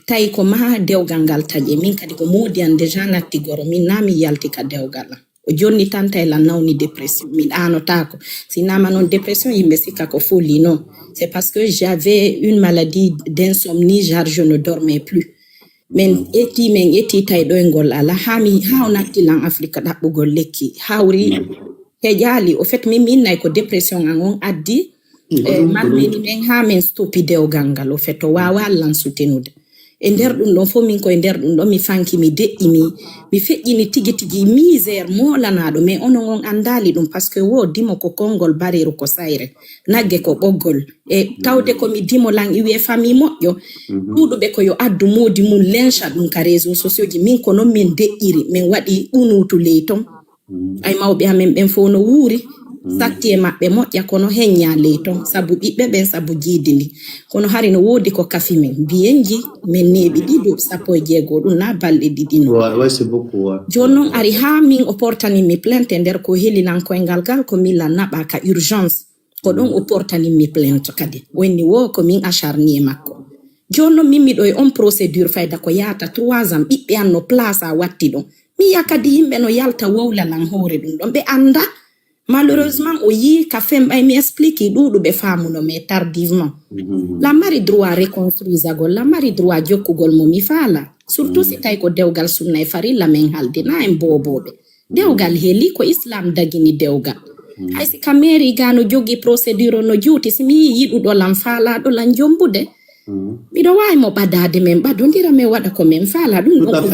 tawi ko ma dewgal ngal taƴe. Min kadi ko moodi an déjà natti goro. Min na mi yalti ka dewgal an. O jonni tan tawi lan nawni dépression. Mi ɗaanotaako. Si nama noon dépression, yimɓe sikka ko folie. Non. C'est parce que j'avais une maladie d'insomnie, genre je ne dormais plus. Min eti, min eti tawi ɗoyngol ala. Haa mi, haa o natti lan Afrique ɗaɓɓugol lekki. Hawri heƴaali. Au fait, min, min nay ko dépression an on addi. Eh, malmini men haa men stoppi dewgal ngal. Au fait, o waawa lan soutenude. E nder ɗum ɗon fof, min ko e nder ɗum ɗon mi fanki, mi deƴƴi, mi, mi feƴƴini tigi tigi misère moolanaaɗo, mais onon on anndaali ɗum, parce que wo dimo ko konngol, bareeru ko sayre, nagge ko ɓoggol. E tawde ko mi dimo lan iwi e famille moƴƴo, ɗuuɗuɓe ko yo addu moodi mum, lenca ɗum ka réseaux sociaux ji. Min ko non min deƴƴiri, min waɗi ɓunuutu ley ton. Ay mawɓe amen ɓen fof no wuuri, satti e maɓɓe moƴƴa, kono heñña ley ton, sabu ɓiɓɓe ɓen, sabu jiidi ndi. Kono hari no woodi ko kafi men, mbiyen ji men neeɓi ɗiɗo, sappo e jeego, ɗum na balɗe ɗiɗi no. Ouais, ouais, c'est beaucoup, ouais. Jooni noon ari haa min o portani mi plainte e nder ko heli lan koyngal ngal, ko min lan naɓa ka urgence. Ko ɗon o portani mi plainte kadi. O inni wo ko min acharni e makko. Jooni noon min miɗo e on procédure fayda ko yaata trois ans, ɓiɓɓe an no place a watti ɗon. Mi yiya kadi yimɓe no yalta wowla lan hoore ɗum ɗon. Ɓe annda. Malheureusement, o yii ka femɓay mi explique ɗuuɗuɓe faamuno, mais tardivement. Lan mari droit reconstruisagol, lan mari droit jokkugol mo mi faala. Surtout si tawi ko dewgal sunna e farilla men haldina en boobooɓe. Dewgal heli ko Islam dagini dewgal. Hay si ka mairie ga no jogi procédure no juuti, si mi yii yiɗuɗo lan, faalaaɗo lan jombude, Miɗo waawi mo ɓadaade, min ɓadondira, min waɗa ko min faala. Ɗum ɗon ko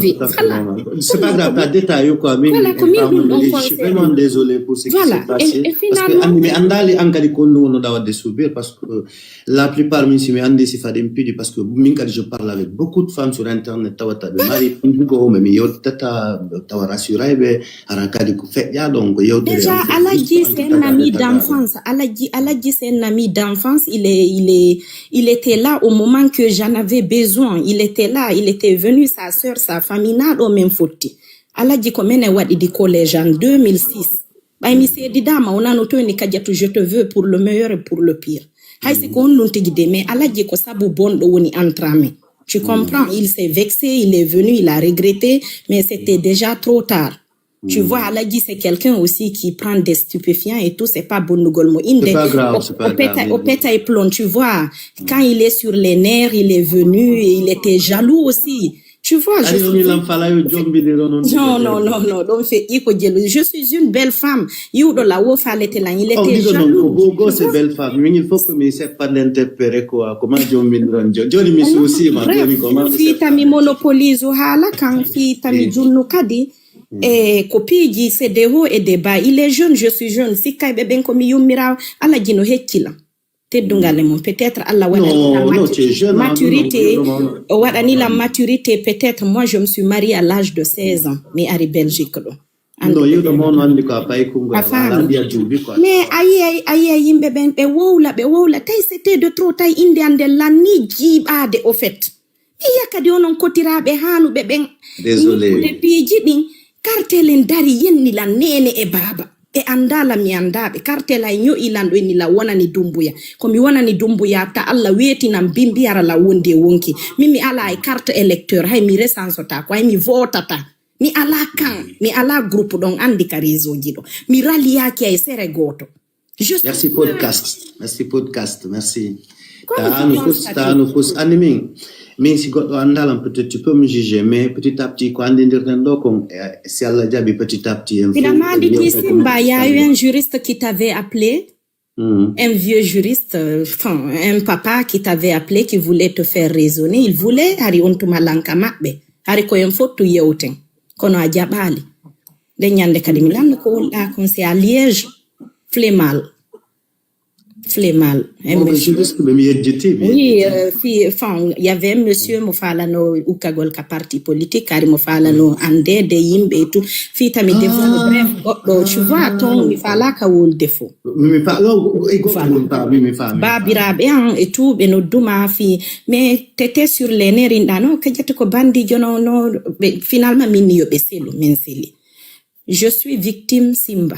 vie privée. Voilà. C'est pas grave, pas détail ou quoi. Voilà, ko min ɗum ɗon conseil. Je suis vraiment désolé pour ce qui s'est passé. Parce que anndi mi anndaali an kadi ko honɗum wonnoɗaa waɗde subir, parce que la plupart min si mi anndi si faade mi piɗi, parce que min kadi je parle avec beaucoup de femmes sur internet, tawata ɓe mari hugo, mais mi yewtata tawa rassuray ɓe, hara kadi ko feƴƴa ɗon ko yewtere. Déjà, Aladji, c'est un ami d'enfance. Aladji, Aladji, c'est un ami d'enfance. Il est, il est, il était là au moment que j'en avais besoin. Il était là, il était venu, sa sœur, sa famille, na ɗo min fotti. Aladji ko minen waɗidi collège en deux mille six. Ɓay mi seedidaama, o nanotoyni Kadiatou, je te veux pour le meilleur et pour le pire. Hay si ko honɗum tigi de, mais Aladji ko sabu bonɗo woni entre amis. Tu comprends? Il s'est vexé, il est venu, il a regretté, mais c'était déjà trop tard. Tu vois, Aladji, c'est quelqu'un aussi qui prend des stupéfiants et tout, c'est pas bonnugol mo innde. C'est pas grave, c'est pas grave. O peta, o peta e plomb, tu vois. Quand il est sur les nerfs, il est venu et il était jaloux aussi. Tu vois, je suis... Non, non, non, non, ɗum feƴƴi ko jelu. Je suis une belle femme. Yiwɗo la wo faalete lan, il était jaloux. Ko beau gosse et belle femme. Min il faut que mi seppa interpere quoi. Comment jombindiron jo-, joni mi suusima, joni comment mi seppa. Fii tami monopolise haala kan, fii tami junnu kadi. E ko piiji, c'est des hauts et des bas. Il est jeune, je suis jeune. Sikkayɓe ɓen ko mi yummiraa, Aladji no hecci lan. Teddungal e mum. Peut-être Allah waɗani lan maturité, o waɗani lan maturité. Peut-être moi, je me suis mariée à l'âge de seize ans. Mi ari Belgique ɗo. Non, yiwɗo mo no anndi ko a paykungo. A faami. Mais a yiyay, a yiyay yimɓe ɓen, ɓe wowla, ɓe wowla. Tawi c'était de trop, tawi innde an nden lan ni jiiɓaade, au fait. Mi yiya kadi onon kotiraaɓe haanuɓe ɓen. Désolé. Yimɓe piiji ɗin, kartelen dari yenni lan neene e baaba. Ɓe anndaa lan, mi anndaa ɓe. Kartel hay ño'i lan ɗo inni lan wonani Dumbuya. Ko mi wonani Dumbuya, ta Allah weetinan bimbi hara lan wondi e wonki. Min mi alaa e carte électeur, hay mi resansotaako, hay mi vootata. Mi alaa kan, mi alaa groupe ɗon anndi ka réseau ji ɗo. Mi raliyaaki hay sere gooto. Merci podcast. Merci podcast. Merci. Taanu fus, taanu fus. Anndi min, min si goɗɗo anndaa lan, peut-être tu peux me juger, mais petit à petit, ko anndidirɗen ɗo kon, eh, si Allah jaɓi, petit à petit, en fait, Simba, il y a eu un juriste qui t'avait appelé, un vieux juriste, euh, enfin, un papa qui t'avait appelé, qui voulait te faire raisonner. Il voulait, hari on tuma lan ka maɓɓe. Hari ko en fottu yewten. Kono a jaɓaali. Nden ñande kadi mi lanno ko wonɗaa kon, c'est à Liège. Flemal. Flemal. Un monsieur. Bon, je risque de me yejjiti, mais oui, euh, fi-, enfin, il y avait un monsieur mo faalano ukkagol ka parti politique, hari mo faalano anndeede yimɓe et tout. Fii tami defo, bref, goɗɗo, tu vois, ton mi faalaaka wolde fo. Mi fa-, non, e goɗɗo mi fa-, mi, mi faami. Baabiraaɓe an et tout, ɓe nodduma fii. Mais t'étais sur les nerfs, inɗa no, Kadiatou ko bandijo no, no, ɓe, finalement, min yo ɓe selu, min seli. Je suis victime Simba.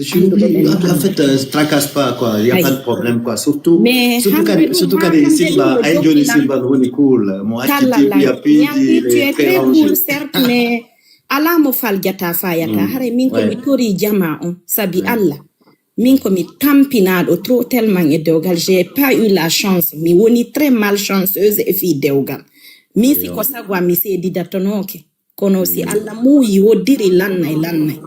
Je suis, oui, en fait, euh, tracasse pas, quoi. Il y a pas de problème, quoi. Surtout, surtout kadi, surtout kadi Simba, ay joni Simba no woni cool. Mo acci tipi a piiji, il est très rangé. Tu es très cool, certes, mais alaa mo faljata fayata. Haray min ko mi tori jama on, sabi Allah. Min ko mi tampinaaɗo trop tellement e dewgal. J'ai pas eu la chance. Mi woni très malchanceuse e fii dewgal. Min si ko sago am mi seedidatonooke. Kono si Allah muuyi, woddiri lannay, lannay.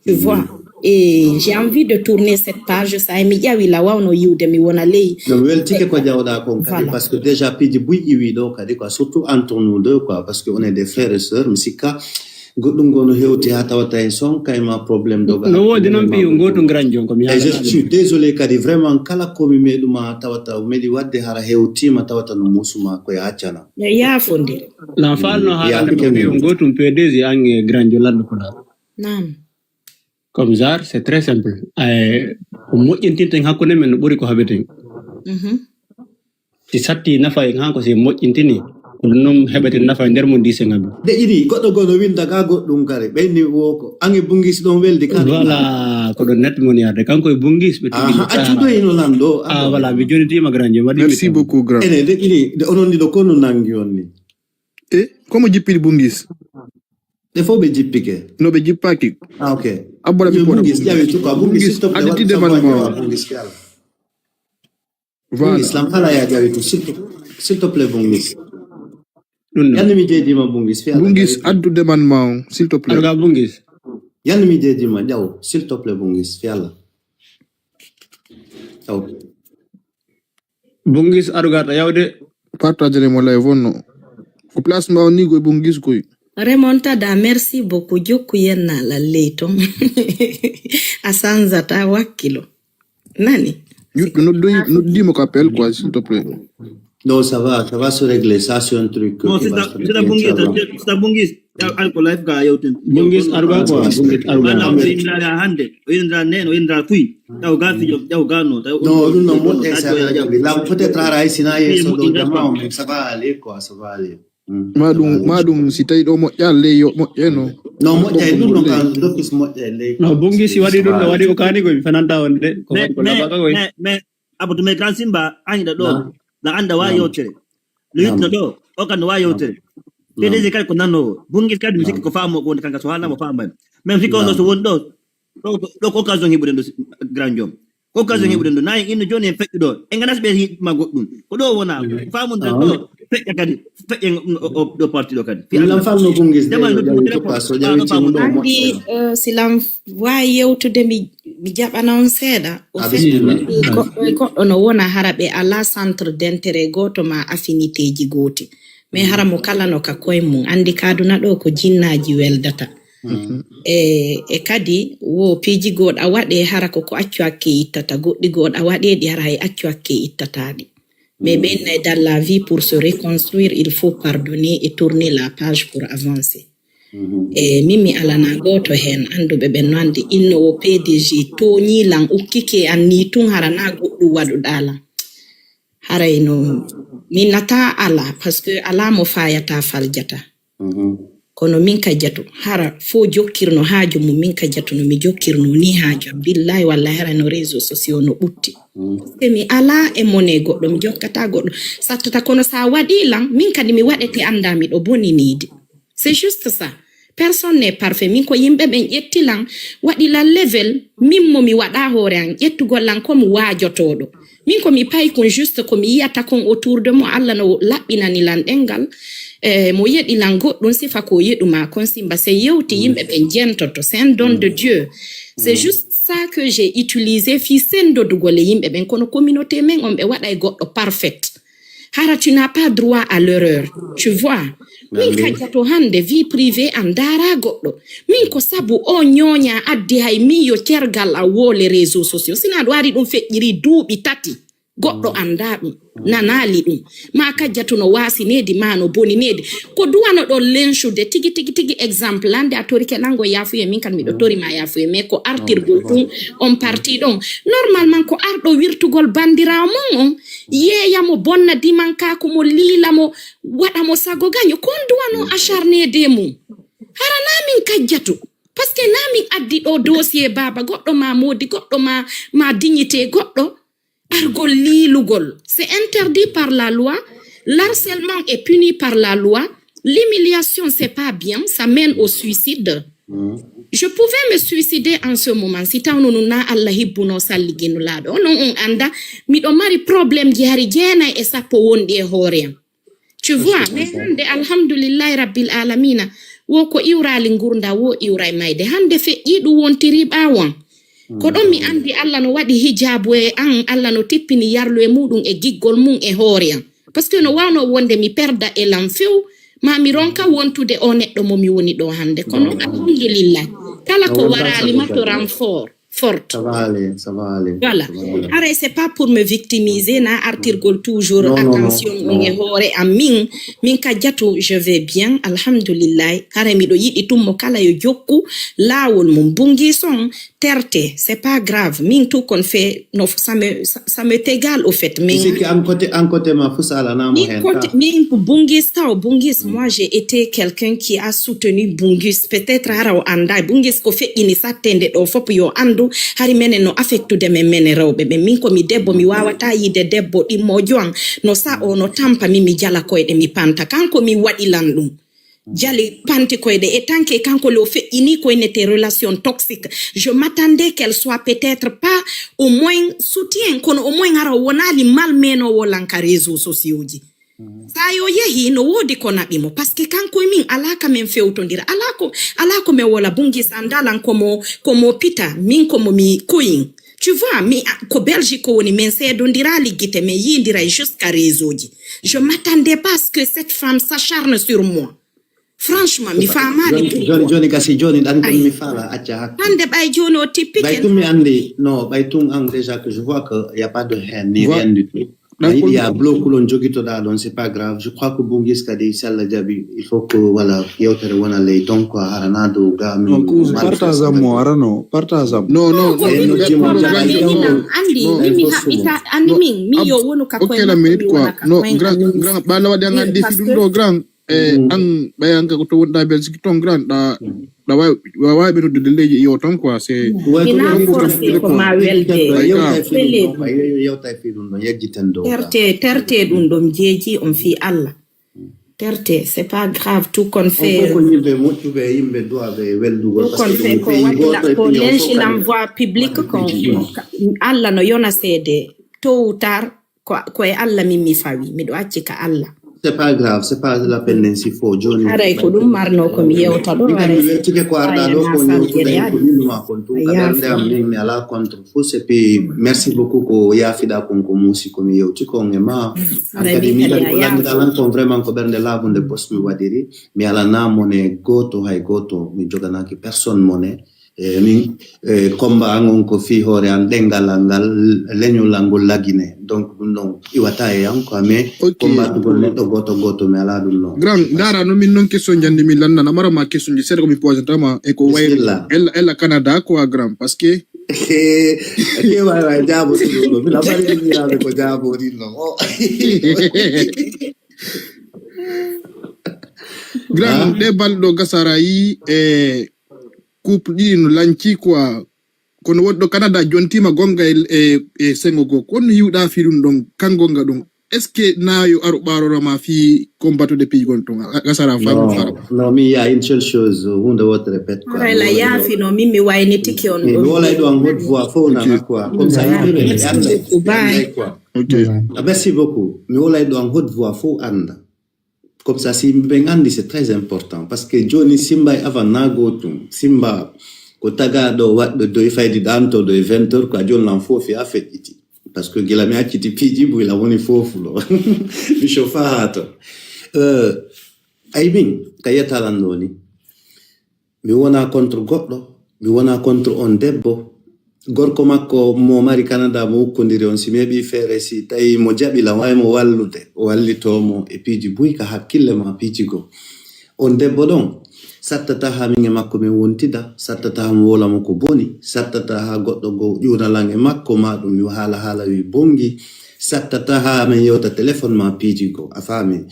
Tu vois? Et j'ai envie de tourner cette page, ça, mi ƴawi la wawno yiwde mi wona ley. No mi weltike ko jawɗa kon kadi, voilà. Parce que déjà piiji buy iwi ɗo kadi quoi, surtout entre nous deux quoi, parce que on est des frères et sœurs, mi sikka goɗɗum ngo no hewti ha tawata en son kayma problème doga. No wodi noon piyo gotum grand jon ko mi. Et je suis désolé kadi vraiment kala ko mi meɗuma tawata o meɗi wadde hara hewtima tawata no musuma ko ya accana. Yaafondire. Na falno haalande mo piyo gotum P D G ange grand jon lanɗo pulaar. Naam. Comme genre, c'est très simple. Ay, ko moƴƴintinten hakkunde men no ɓuri ko haɓeten. Si satti nafa en han ko si moƴƴintini, ko ɗum noon heɓeten nafa e nder mum dise ngabi. De ini, goɗɗo goo no winda ga goɗɗum kare, ɓeyni woko, ange bungis ɗon weldi kare. Voilà, ko ɗon net mon yarde. Kanko e bungis ɓe tigi. Accu ɗo ino lan ɗo. Ah, voilà, mi jonitima grand, je waɗi. Merci beaucoup, grand. Ene, de ini, de onon ɗiɗo ko no nangi on ni. E, komo jippiri bungis? Ɓe fof ɓe jippike. No ɓe jippaki. Ah, ok. Abbola mi bungis, ƴawi tuka, bungis, s'il te plaît, addu demande ma. Bungis, voilà. Bungis, lam fala ya ƴawi tu, s'il te, s'il te plaît, bungis. Ɗum ɗo. Yanni mi jeedima bungis, fi ala bungis, addu demande ma on, s'il te plaît. Arga bungis. Yanni mi jeedima, ƴaw, s'il te plaît, bungis, fi ala. Ƴaw. Bungis aruga ta yawde. Partage mo live on no. Ko place mbaw ni goy bungis goy. Remontada, merci beaucoup. Jokku yenna lalley ton. A sanzata wakkilo. Nani? Noddimo ko appel quoi, s'il te plaît. Non, ça va, ça va se régler. Ça, c'est un truc. Non, c'est ça, c'est ça, Bungis, c'est ça, Bungis. Taw alko life ga yewten. Bungis aruga quoi, Bungis aruga. Ana o yindira hande, o yindira nen, o yindira kuy. Taw ga fijo, taw ga no, taw. Non, non, non, moƴƴa sa jaɓi. Là, peut-être ara ay sina yeso do jama o, mais ça va aller quoi, ça va aller. Maɗum maɗum si tawi ɗo moƴƴa ley yo moƴƴe no. Non, moƴƴa e ɗum no kan d'office moƴƴa e ley. No Bungis si waɗi ɗum no waɗi o kani ko mi fananta on de. Ko Mais waɗi ko mais labaka koy. mais mais Abdou, mais kan simba añiɗa ɗo. Na anda wa yewtere. Lo yitno ɗo, o kan wa yewtere. P D G kadi ko nannowo. Bungis kadi mi sikki ko faamo ko woni kanka so haalnama faamani. Min fii ko no so woni ɗo. Ɗo ko occasion heɓuɗen ɗo grand jom. Ko occasion heɓuɗen ɗo. Nayi inno joni en feƴƴu ɗo. En ganas ɓe hiɗma goɗɗum. Ko ɗo wona. Faamunden ɗo. Feƴƴa kadi. Feƴƴen ɗo parti ɗo kadi. Lam falno Bungis de yo jawi topa so jawi timo ɗo Andi moƴƴa. uh, silam wawi yewtude mi mi jaɓana on seeɗa. O Ah, fait bismillah. Goɗɗo e goɗɗo no wona hara ɓe ala centre d'intérêt goto ma affinité ji goti. Mais hara mo kala no ka koye mum andi kaduna ɗo ko jinnaji weldata. E, e kadi wo piiji goɗa waɗe hara ko ko accu hakke ittata goɗɗi goɗa waɗeɗi hara hay accu hakke ittataɗi. Mais ɓen nay dans la vie pour se reconstruire il faut pardonner et tourner la page pour avancer. E min mi alana goto hen anduɓe ɓen no andi inno wo P D G toñi lan ukkike an ni tun hara na goɗɗum waɗuɗa lan. Haray no mi nata ala parce que ala mo fayata faljata. Kono min ka jatu hara fo jokkirno haaju mum min ka jatu no mi jokkirno ni haaju am billahi wallahi hara no réseau sociaux no ɓutti. Parce que mi ala e mone goɗɗo mi jokkata goɗɗo sattata kono sa waɗi lan min kadi mi waɗete anda miɗo boninidi. C'est juste ça. Personne n'est parfait. Min ko yimɓe ɓen ƴetti lan waɗi lan level min mo mi waɗa hoore an ƴettugol lan comme waajotoɗo. Min ko mi payi kon juste ko mi yiyata kon autour de mo Allah no laɓɓinani lan ɗengal. Eh, mo yeɗi lan goɗɗum sifa ko yeɗuma kon simba se yewti yimɓe ɓen jentoto c'est un don de Dieu. C'est juste ça que j'ai utilisé fi sendodugol e yimɓe ɓen kono communauté men on ɓe waɗa e goɗɗo parfaite. Hara tu n'as pas droit à l'erreur. Tu vois? Min kajjato hande vie privée an dara goɗɗo. Min ko sabu o ñooña addi hay min yo cergal a woole réseau sociaux sina ɗo ari ɗum feƴƴiri duuɓi tati. Goɗɗo anda ɗum nanali ɗum ma kajjato no wasinedi ma no boninedi. Ko duwano ɗon lencude tigi tigi tigi exemple ande a torike lango yafuye min kan miɗo torima yafuye mais ko artirgol ɗum on parti ɗon. Normalement ko arɗo wirtugol bandirawo mon on yeeya mo bonna dimankaku mo liila mo waɗa mo sago gaño kon duwano acharnede mum. Hara na min kajjatu parce que na min addi ɗo dossier baba goɗɗo ma modi goɗɗo ma ma dignité goɗɗo. Argol liilugol c'est interdit par la loi. L'harcèlement est puni par la loi. L'humiliation c'est pas bien, ça mène au suicide. Je pouvais me suicider en ce moment si tawno nun na Allah hibbuno salligino laaɗo non on anda miɗo mari problème ji hari jeenay e sappo wonɗi e hoore am. Tu vois mais hande alhamdulillahi rabbil alamina wo ko iwrali ngurda wo iwray mayde hande feƴƴi ɗum wontiri ɓawon. Ko ɗon mi andi Allah no waɗi hijabu e an Allah no tippini yarlu e muɗum e giggol mum e hoore am. Parce que no wawno wonde mi perda e lan few ma mi ronka wontude o neɗɗo mo mi woni ɗo hande kono alhamdulillah kala ko warali ma to renfort forte. Ça va aller, ça va aller. Voilà. Ara c'est pas pour me victimiser na artirgol toujours attention on e hoore am min min ka jatu je vais bien alhamdulillah. Ara miɗo yiɗi tummo kala yo jokku lawol mum bungi son terte c'est pas grave min tout kon fait no ça me ça m'est égal au fait mais Siki an côté an côté ma fusala na mo min hen. côté min bungis taw bungis moi j'ai été quelqu'un qui a soutenu bungis peut-être hara o anda bungis ko feƴƴini sattede ɗo fop yo andu hari menen no affectude men menen rewɓe ɓen min komi debbo mi wawata yiide debbo ɗimmojo an no sa o no tampa mi mi jala koyɗe mi panta kanko mi waɗilan ɗum jali panti koyɗe e tanke kanko le o feƴƴini koynete relation toxique je m'attendais qu'elle soit peut-être pas au moins soutien kono au moins hara o wonali malmenowo lanka réseau sociaux ji sa yo yehi no wodi ko naɓi mo parce que kanko e min ala ka men fewtodira ala ko ala ko men wola bungis andalan komo komo pita min komo mi koyin Tu vois, mi ko Belgique ko woni, min seedondira liggite, min yindiray jusqu'à réseau ji. Je m'attendais pas à ce que cette femme s'acharne sur moi. Franchement, mi faamaali. Joni joni kasi joni ɗan kon mi faala acca hakku. Hande ɓay joni o tippi ken. Ɓay tun mi andi no ɓay tun an déjà que je vois que y a pas de haine ni rien du tout. Ayiɗi ya blokulon jogitoɗa ɗon c'est pas grave, je crois que bungis kadi sella jaɓi il faut que wala yewtere wona ley ton quoi harana dow ga min. Partage amo arano partage amo. Non non. Andi mimi haɓɓita andi min mi yo wonu ka koye. Grand ɓala waɗi an andi fi ɗum ɗo grand. E an ɓay an ka ko to wonɗa Belgique ton grand ɗa ɗa wawi wawi ɓe noddude leydi yo ton quoi c'est. Ina forcé ko ma welde. Yewtay fi ɗum ɗon yejjiten dow terte terte ɗum ɗon jeeji on fi Allah. Terte c'est pas grave tout kon fait. Ko yimɓe moƴƴuɓe yimɓe duwaɓe weldugol. Tout kon fait ko waɗila ko lenci l'envoi public kon Allah no yona seede tôt ou tard. Ko e Allah min mi fawi, miɗo acci ka Allah. C'est pas grave, c'est pas la peine nden si fo joni. Haray ko ɗum marno ko mi yewta ɗo. Haray mi weltike ko arɗa ɗo ko yewtude ko ɗum ma kon tun ka ɓernde am min mi ala contre fous et puis merci beaucoup ko yafiɗa kon ko musi ko mi yewti kon e ma. Haray mi kadi a yafi. Lan kon vraiment ko ɓernde labunde bos mi waɗiri mi ala na mone goto hay goto mi joganaki personne mone. E min e komba an on ko fii hoore an ɗengal an ngal leñol an ngol lagine donc ɗum ɗon iwata e an quoi mais kombatugol neɗɗo goto goto mi ala ɗum non. Grand ndara no min non question jandi min lanndana mara ma question ji seeɗa ko mi posatama e ko way ella ella canada quoi grand parce que ke wawa jaabo ɗum ɗo min amari ɗum yiraɓe ko jaabo ɗin non o grand ɗe balɗo gasara yi e couple ɗiɗi no lanci quoi kono woɗɗo canada jontima gonga e, e, e sengo goo ko honno yiwɗa fi ɗum ɗon kan gonga ɗum est ce que nayo aro ɓarorama fi combattude piygol ton gasara fam fara. Non mi ya une seule chose hunde wotere pet quoi. Rela yaafi no min mi waynitiki on ɗum mi wolay ɗo an haute voix fof nana quoi comme ça yimɓe ɓe annday quoi. Ok. Merci beaucoup mi wolay ɗo an haute voix fof annda. Comme ça si yimɓe ɓen anndi c'est très important parce que jooni simba e avant na gootum simba ko tagaɗo waɗɗo doy faydi ɗantoɗo e vingt heures quoi jooni lan fof fiya feƴƴiti parce que gila mi acciti piiji buyla woni fofulo mi chauffa ha ton euh, ay min ka yetalan ɗo ni mi wona contre goɗɗo mi wona contre on debbo gorko makko mo mari canada mo ukkodiri on si mi heɓi feere si tawi mo jaɓi lan wawi mo wallude o wallitomo e piiji buy ka hakkille ma piiji goo on debbo ɗon sattata ha min e makko min wontida sattata ha mo wola mo ko boni sattata ha goɗɗo goo ƴuna lan e makko ma ɗum yo haala haala wi bongi sattata ha min yewta téléphone ma piiji goo a faami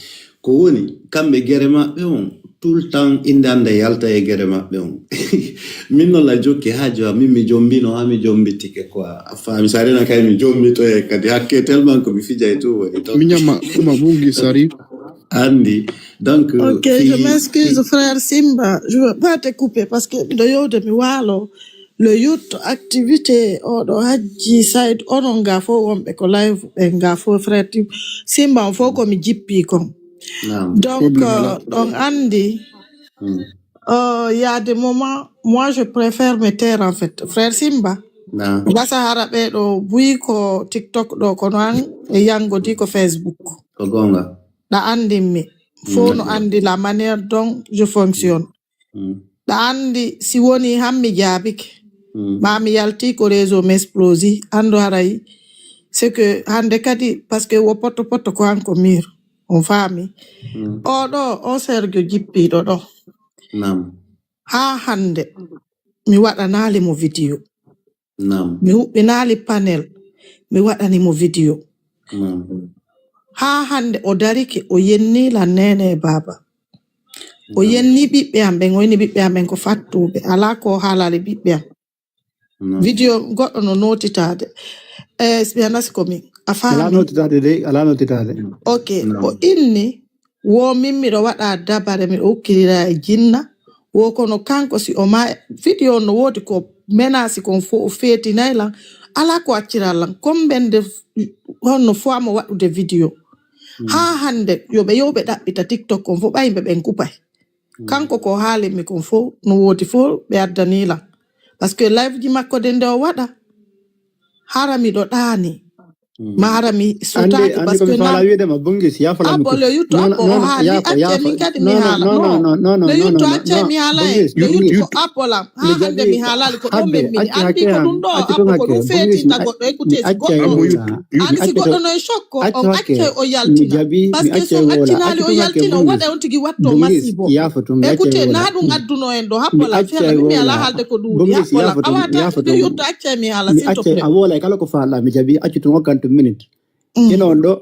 ko woni kamɓe gere maɓɓe on tout le temps inde annda yalta e gere maɓɓe on min noon la jokki ha jowa min mi jombino ha mi jombitike quoi a faami sa rena kay mi jombitoye kadi hakke tellement ko mi fijay tout woni ton mi ñamma kuma bungi sari anndi donc ok je m'excuse frère simba je veux pas te couper parce que miɗo yewde mi waalo le youth activité oɗo hajji sayd onon ga fof wonɓe ko live ɓe ga fof frère tim simba on fof komi jippi kon donc ɗon anndi il y a des moments moi je préfère me taire en fait frère simba gasa hara ɓeɗo buyi ko tiktok ɗo kono an e yangodi ko facebook ko gonga ɗa anndimmi fof no anndi la manière dont je fonctionne ɗa anndi si woni han mi jaabike ma mi yalti ko réseau mi explosi anndu haray c'est que hannde kadi parce que wo potto potto ko han ko mur on faami oɗo o serge jippiɗo ɗo ha hannde mi waɗanaali mo vidéo mi huɓɓinaali panel mi waɗani mo vidéo haa hannde o darike o yenni lan nene e baaba o yenni ɓiɓɓe am ɓen o yenni ɓiɓɓe am ɓen ko fattuɓe alaa ko haalali ɓiɓɓe am vidéo goɗɗo no notitaade e mi anasi ko min a faami notitaade de alaa notitaade ok o inni wo min miɗo waɗa dabare miɗo ukkilira e jinna wo kono kanko si o ma vidéo no woodi ko menasi kon fof o feetinay lan alaa ko accira lan kombende honno fo amo waɗude vidéo haa hannde yo ɓe yo ɓe ɗaɓɓita tiktok kon fof ɓay ɓe ɓen kupay kanko ko haalimmi kon fof no woodi fof ɓe addani lan parce que live ji makko de nde o waɗa Hara miɗo ɗaani. Ma hara mi sutaaki, parce que na wiide ma bungis yaafolam. Abo le yutto abo o haali acce min kadi mi haala. No le yutto acce mi haala e le yutto ko abolam. Ha hande mi haalaali ko ɗo min min andi ko ɗum ɗo abo ko ɗum feetinta goɗɗo. Écoutez, si goɗɗo ani si goɗɗo no e choc ko on acce o yaltina, parce que si on accinaali o yaltina o waɗa on tigi watto masibo. Écoutez, na ɗum adduno en ɗo habbola fela min mi ala haalde ko ɗuuɗi habbola. Awata le yutto acce mi haala, s'il te plaît. A woolay kala ko faalɗa mi jaɓi, accu tun hokkan tun minute. Ino on ɗo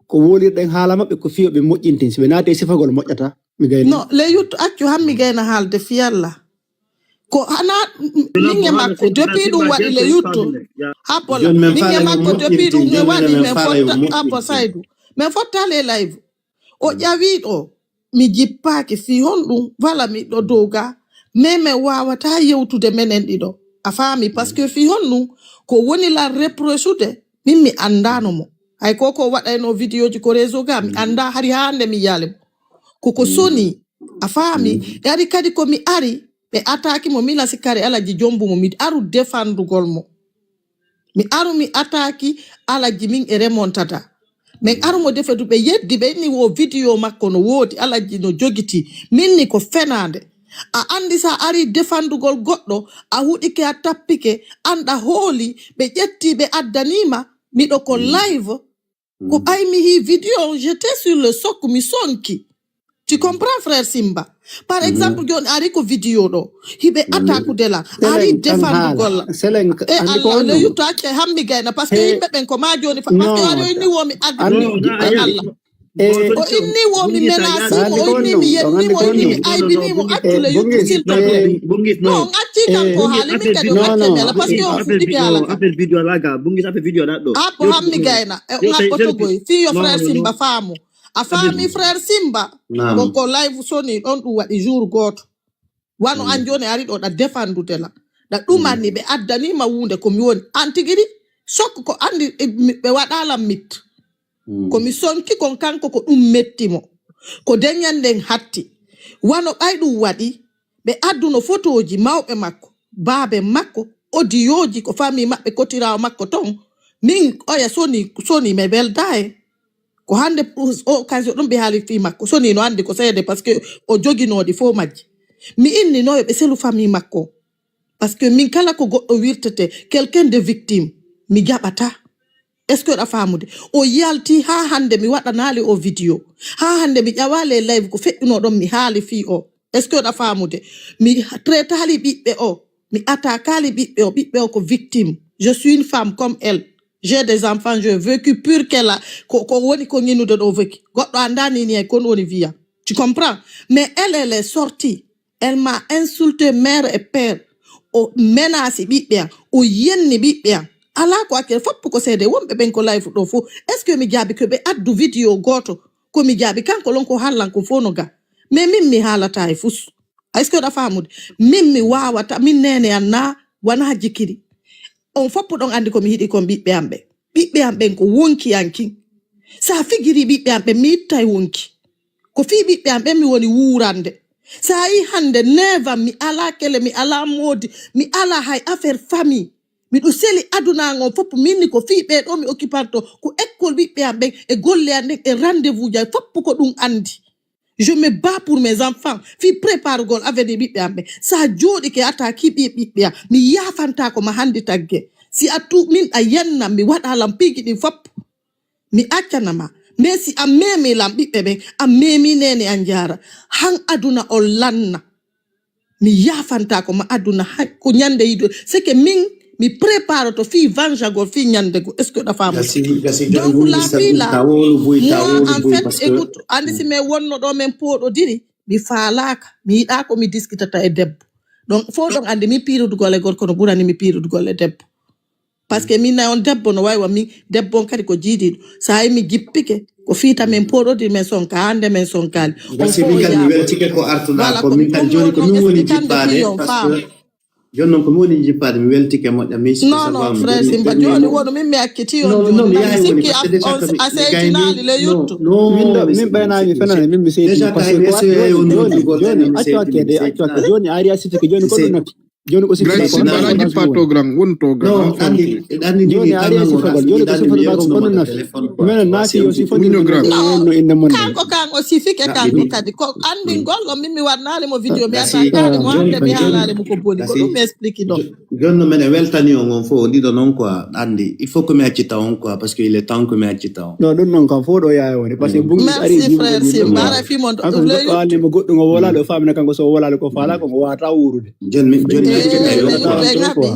ko wolirɗen haala maɓɓe ko fiyo ɓe moƴƴintin, si ɓe naati e sifagol moƴƴata. Mi gayna. No le yutto accu han mi gayna haalde fiyalla. Ko hana minge makko depuis ɗum waɗi le yutto. Habbola minge makko depuis ɗum ne waɗi min fotta abo saydu min fotta le live. O ƴawi ɗo mi jippaaki fii honɗum wala miɗo dow ga, mais min waawataa yewtude menen ɗiɗo. A faami? Parce que fii honɗum ko woni lan reprochude min mi anndaano mo. Hay ko ko waɗayno vidéoji ko réseau ga mi annda hari haa nde mi yaale mo. Koko soni. A faami? E ari kadi ko mi ari ɓe ataaki mo mila si kare alaji jombu mo mi aru defandugol mo. Mi aru mi ataaki alaji min e remontada. Min aru mo defadu ɓe yeddi ɓe inni wo vidéo makko no woodi alaji no jogiti. Min ni ko fenaande. A andi sa ari defandugol goɗɗo a huɗike a tappike anɗa hooli ɓe ƴetti ɓe addanima miɗo ko live. Ko ɓay mi hii vidéo j'étais sur le choc mi sonki. Tu comprends frère Simba? Par exemple joni ari ko vidéo ɗo hiɓe attaque de la ari defandugol la. E Allah le yutto acce hammi gayna parce que yimɓe ɓen ko ma joni fa parce que ari o inni wo mi addu e Allah. O inni wo mi menacimo o inni mi yennimo o inni mi aybinimo accu le yutto s'il te plaît. Non on acci kanko haali min kadi on acce bela parce que on fuɗɗike haala ka. Abbo hammi gayna e on abbotogoy fii yo frère Simba faamu. A faami frère Simba? Bon ko live soni ɗon ɗum waɗi jour gooto. Wano an joni ari ɗo ɗa defandude la ɗa ɗumanni ɓe addanima wunde ko mi woni an tigiri. Sokko ko andi ɓe waɗalan mit. Ko mi sonki kon kanko ko ɗum metti mo. Ko deñan nden hatti wano ɓay ɗum waɗi. Ɓe adduno fotooji mawɓe makko, baaben makko, odiyooji ko famii maɓɓe kotiraawo makko ton. Min oya soni soni mi weldaa e. Ko hannde occasion ɗum ɓe haali fii makko. Soni no anndi ko seede parce que o joginooɗi fof majji. Mi inninoyo ɓe selu famii makko. Parce que min kala ko goɗɗo wirtete quelqu'un de victime mi jaɓataa. Est-ce que ɗa faamude? O yalti haa hannde mi waɗanaali o vidéo. Haa hannde mi ƴawaali e live ko feƴƴunoo ɗon mi haali fii o. Est-ce que ɗa faamude? Mi traitaali ɓiɓɓe o. Mi attaquaali ɓiɓɓe o. Ɓiɓɓe o ko victime. Je suis une femme comme elle. J'ai des enfants, j'ai vécu pur qu'elle a ko ko woni ko ñinude ɗo vécu. Goɗɗo anndaa ni ni ay kon woni viya. Tu comprends? Mais elle, elle est sortie. Elle m'a insulté mère et père. O menasi ɓiɓɓe am, o yenni ɓiɓɓe am. Alaa ko accel foppu ko seede wonɓe ɓen ko live ɗo fof. Est-ce que mi jaabi ko ɓe addu vidéo gooto? Ko mi jaabi kanko lon ko hallan ko fof no ga. Mais min mi haalata e fus. Est-ce que ɗa faamude? Min mi waawata min nene an na wana jikiri. On foppu ɗon andi ko mi hiɗi kon ɓiɓɓe am ɓe. Ɓiɓɓe am ɓen ko wonki an kin. Sa figiri ɓiɓɓe am ɓen mi ittay wonki. Ko fii ɓiɓɓe am ɓen mi woni wuurande. Sa yi hannde neevan mi alaa kele mi alaa moodi mi alaa hay affaire famille. Miɗo seli aduna an on fof minni ko fii ɓee ɗoo mi occupanto ko école ɓiɓɓe am ɓen e golle am ɗen e rendez-vous ji ay fof ko ɗum anndi. Je me bats pour mes enfants fii préparugol avenir ɓiɓɓe am ɓen. Sa jooɗike attaque ɓiɓɓe am mi yaafantaako ma hannde tagge. Si a tu min a yennam mi waɗa lan piiji ɗin fof. Mi accana ma mais si a memi lan ɓiɓɓe ɓen a memi nene a jaara han aduna on lanna. Mi yafantako ma aduna ko ñande yiɗo c'est que min mi préparoto fii venjagol fii ñandego est ce que ɗa famu? Donc la fii la moi en fait écoute andi si min wonno ɗo min pooɗodiri mi faalaka mi yiɗa ko mi diskitata e debbo. Donc fof ɗon andi min piirudugol e gorko no ɓurani mi piirudugol e debbo. Parce que min nayi on debbo no wawi wa min debbo on kadi ko jiidiɗo sa yi mi jippike ko fiita min poɗodi min sonka hande min sonkali. Gasi min kadi mi weltike ko artuɗa ko min kadi joni ko min woni jippade parce que joni noon ko min woni jippade mi weltike moƴƴa min sikki non non frère simba joni wono min mi acciti on joni mi sikki a seytinali le yutto min ɓaynami fenane min mi seytini parce que joni accu hakke de accu hakke joni ari a sitike joni ko ɗum nati. Joni ko sifata ko Grand, won to grand. Joni ari e sifagol, joni ko sifata ko kono nafi. Menen nafi yo sifodiri no inde mon. Kanko kan o sifike kanko kadi ko andingol o min mi warnali mo video mi attakaali mo hande mi haalali mo ko boni ko ɗum mi explique ɗo. Joni no minen weltani on on fof ɗiɗo noon quoi andi il faut que mi accita on quoi parce que il est temps que mi accita on. Non ɗum noon kam fof ɗo yaaya woni parce que bungi ari merci frère Sim bara fi mon ɗum le ande mo goɗɗum o wolali o famina kanko so wolali ko fala ko o wata wurude. Joni min joni min jogitay on quoi.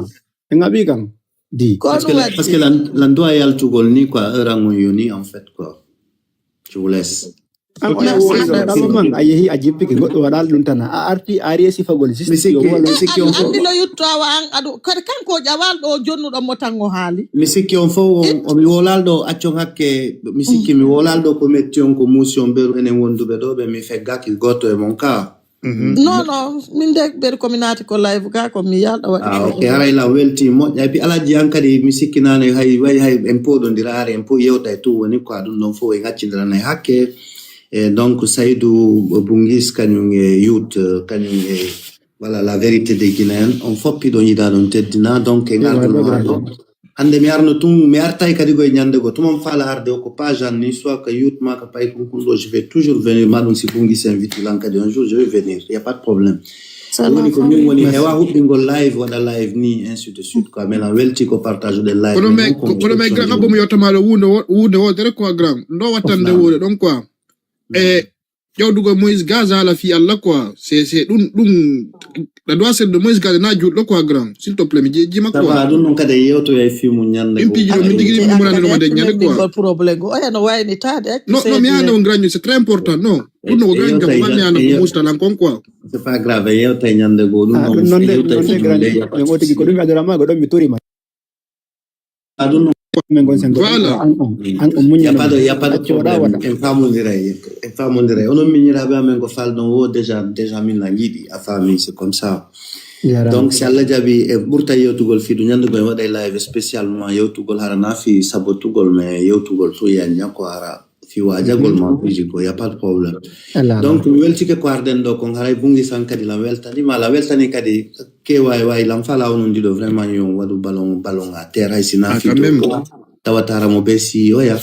Ɓe ngaɓi kam. Di. Parce que la, parce que la, la doit yaltugol ni quoi heure an on yoni en fait quoi. Je vous laisse. An o yawo ɗallo man a yehi a jippike goɗɗo waɗal ɗum tan a arti a ari e sifagol juste yo wolo. Sikki on fof. Andilo yutto awa an aɗu kadi kanko o ƴawal ɗo jonnuɗo mo tan o haali. Mi sikki on fof on o mi wolal ɗo accon hakke mi sikki mi wolal ɗo ko metti on ko muusi on ɓeru enen wonduɓe ɗo ɓe mi feggaki goto e mon ka. Non non min de ɓeɗa komi naati ko live ga ko mi yalɗa waɗi ah, ok haray lan welti moƴƴa et puis alaji an kadi mi sikkinani hay way hay en poɗodira are en po yewta e tout woni quoi ɗum ɗon fof en accidiranay hakke e donc saydou bungis kañum e youth kañum e voilà la vérité de guinéen on fof piɗon yiɗa ɗon teddina donc e ngarduno ha ɗo Hannde mi arno tun, mi artay kadi koye ñande goo. Tuma mi faala arde o ko page an ni, soit ka youth ma ka pay kunkun ɗo, je vais toujours venir. Ma ɗum si Bungis invite lan kadi un jour, je vais venir. Y a pas de problème. Woni ko min woni hewa huɓɓingol live, waɗa live ni, ainsi de suite quoi. Mais lan welti ko partage ɗen live. Kono mais kono mais grand abbo mo yottama ɗo wunde wunde wodere quoi grand. Ɗo wattande wuure ɗon quoi. E ƴawdugol Moïse Gaza ala fii Alla quoi c'est c'est ɗum ɗum la doit ser de Moïse Gaza na juulɗo quoi grand s'il te plaît mi jejjima quoi. Saba ɗum ɗum kadi yewtoyay fii mum ñande go. Impiiji ɗum mi tigi mi murani ɗum ade ñande quoi. Problème go oya no wayni tade. Non non mi ande on grand c'est très important non. Ɗum no ko grand jam mi ande ko mustalan kon quoi. C'est pas grave yewtay ñande go ɗum non yewtay ñande go. Ɗum o tigi ko ɗum adorama go ɗon mi torima. Voilà. En famondira, en famondira. Ono miñiraɓe amen ko falɗon wo déjà déjà min na yiɗi a famille c'est comme ça. Donc si Allah jaɓi e ɓurta yewtugol fii ɗum ñande go en waɗay live spécialement yewtugol hara na fii sabotugol mais yewtugol tout yañña ko hara fii wajagol ma fiji ko y a pas de problème. Donc mi weltike ko arden ɗo kon haray bungi san kadi lan weltanima lan weltani kadi K Y Y lan fala onon ɗiɗo vraiment yo on waɗu ballon ballon à terre hay si na fito tawatara mo be si oya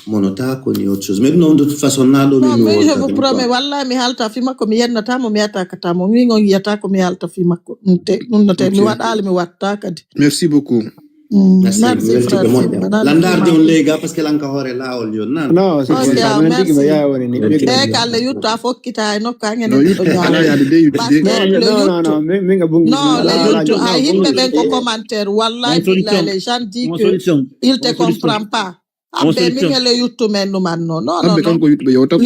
monota ko ni autre chose mais non de toute façon na ɗo min mi wonta ɗum promet walla mi halta fi makko mi yennata mo mi atakata mo min on yiyata ko mi halta fi makko ɗum te ɗum no te mi waɗali mi watta kadi. Merci beaucoup. Mm, merci merci frère Simba. Landarde on leyga parce que lanka hoore lawol yon nan. Non, c'est ça. Merci. Merci. E kalle yutto a fokkita e nokka ngene. No yutto ala yaade de yutto de. Parce que le yutto. Non, non, non, min ga bungi. Non, le yutto a yimbe ben ko commentaire wallahi billahi les gens disent que il te comprend pas. Abbe min e le yutto men no man non non non. Abbe kanko yutto be yewta quoi.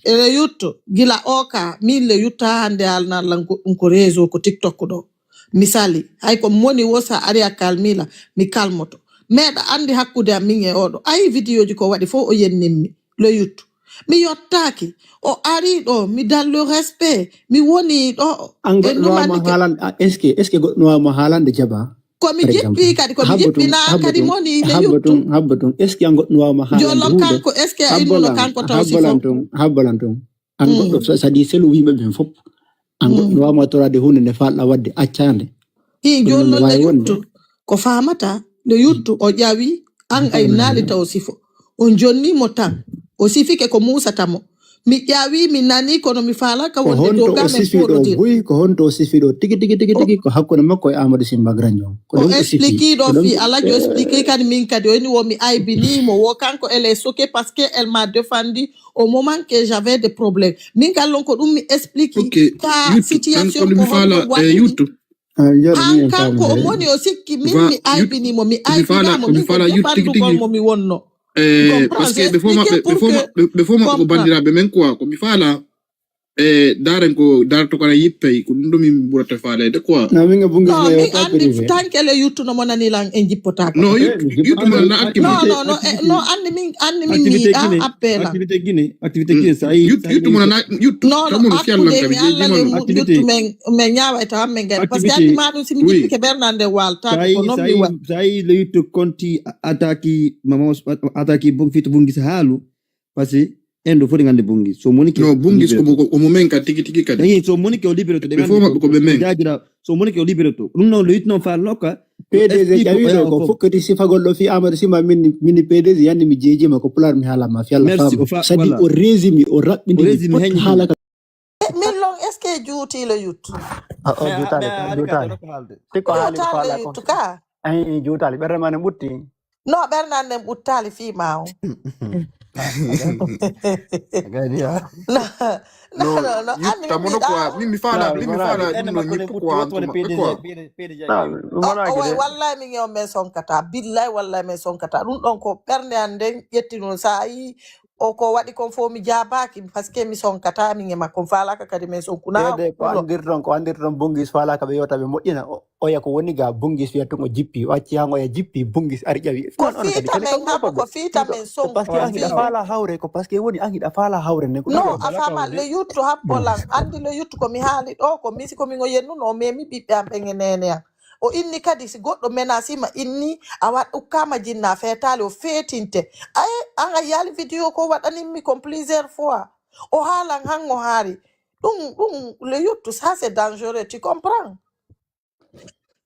Le yutto. Gila oka min le yutta hande alna lanko ko réseau ko TikTok do. Mi sali hay ko moni wo sa ari a kalmila mi kalmoto meɗa andi hakkude am min e oɗo ayi vidéoji ko waɗi fof o yennimmi le yuttu mi yottaki o ari ɗo mi dan le respect mi woni ɗo. An goɗɗo wawama haalande est ce que est ce que goɗɗo wawama haalande jaaba? Komi jippi kadi komi jippina kadi moni le yuttu. Habba tun habba tun est ce que an goɗɗo wawama haalande jollo kanko est ce que a innuno kanko taw sifo? Habbalan tun an goɗɗo sadi selu wiɓe ɓen fof. An goɗɗo no wawma torade hunde nde falɗa wadde accande. Hi joni noon nde yuttu ko famata nde yuttu o ƴawi an ay naali taw sifo on jonnimo tan o sifike ko musata mo mi ƴawi mi nani kono mi falaka wonde doga men foɗodir. Buy ko honto o sifi ɗo tigi tigi tigi tigi ko hakkunde makko e Amadou Simba Grandio. O explique ɗo fi alaji o explique kadi min kadi o ini wo mi aybinimo wo kanko elle est soke parce que elle m'a défendu au moment que j'avais des problèmes min kallon ko ɗum mi explique ta situation ko honɗum waɗi han kanko o moni o sikki min mi aybinimo mi aybinamo min ko defandugol mo mi wonno. Eh, parce que ɓe fof maɓɓe ɓe fof maɓɓe ko bandiraɓe men quoi ko mi faala e daren ko darto kana yippey ko ɗum ɗo min ɓurata faalede quoi. Na min ga bungi no min andi tankele yuttuno mo nani lan en jippotako no yuttumo na activité no no no anni min anni min yiɗa appela activité guine activité guine sa yi yuttumo na yuttu no no akkude mi alla le yuttu men men ñawa e tawa men gari parce que andi ma ɗum si mi jippike bernande waltade ko non mi wa sa yi le yuttu konti ataki mama ataki fitu bungi sa haalu parce que En ɗo foti gande Bungis. So Monique. No, Bungis ko ko- ko mo men ka tigi tigi kadi. Eyi, so Monique o libéré to. Ɓe fof maɓɓe ko ɓe men. Jaajira, so Monique o libéré to. Ɗum noon, le huit noon fa lokka. P D G ƴawi ɗo ko fof kadi sifagol ɗo fi Amadou Sima min, min P D G yanni mi jeejima ko pulaar mi haala ma fi Allah. Merci, faama. O fa- Sadi voilà. O résumé, o raɓɓindi, o résumé, pot haala ka. Eh, min lon, est-ce que juuti le yuttu? Ah, o juutaali, juutaali. Tiko haali ko faala le yuttu ka. Ay, juutaali, ɓerre ma ne ɓutti. No, ɓernde an nden ɓuttaali fii maa o. No, no, no, no, anndi mi ɓiɗa. Min mi faala, min mi faala ɗum no ñippu ko an tuma ɓe quoi. Wallahi min e on men sonkata. Billahi wallahi men sonkata. Ɗum ɗon ko ɓernde an nden ƴetti ɗum. So a yi o ko waɗi kon fof mi jaabaaki, parce que mi sonkata min e makko. Mi faalaaka kadi men sonkuna. Ko anndirton, ko anndirton Bungis faalaaka ɓe yewta ɓe moƴƴina. Oya ko woni ga Bungis fiya tun o jippi, o acci han oya jippi, Bungis ari ƴawi. Ko fiita men haɓu, ko fiita men son. Parce que an hiɗa faala hawre, ko parce que woni an hiɗa faala hawre ne. No, a faama le yuttu haɓɓolan, anndi le yuttu ko mi haali ɗo, ko misi ko min o yennuno, o memi ɓiɓɓe am ɓen e neene am. O inni kadi si goɗɗo menasima inni a waɗ ukkama jinna feetaali o feetinte. Ay, an a yaali vidéo ko waɗanimmi kon plusieurs fois. O haalan han o haari. Ɗum, ɗum le yuttu, ça c'est dangereux, tu comprends?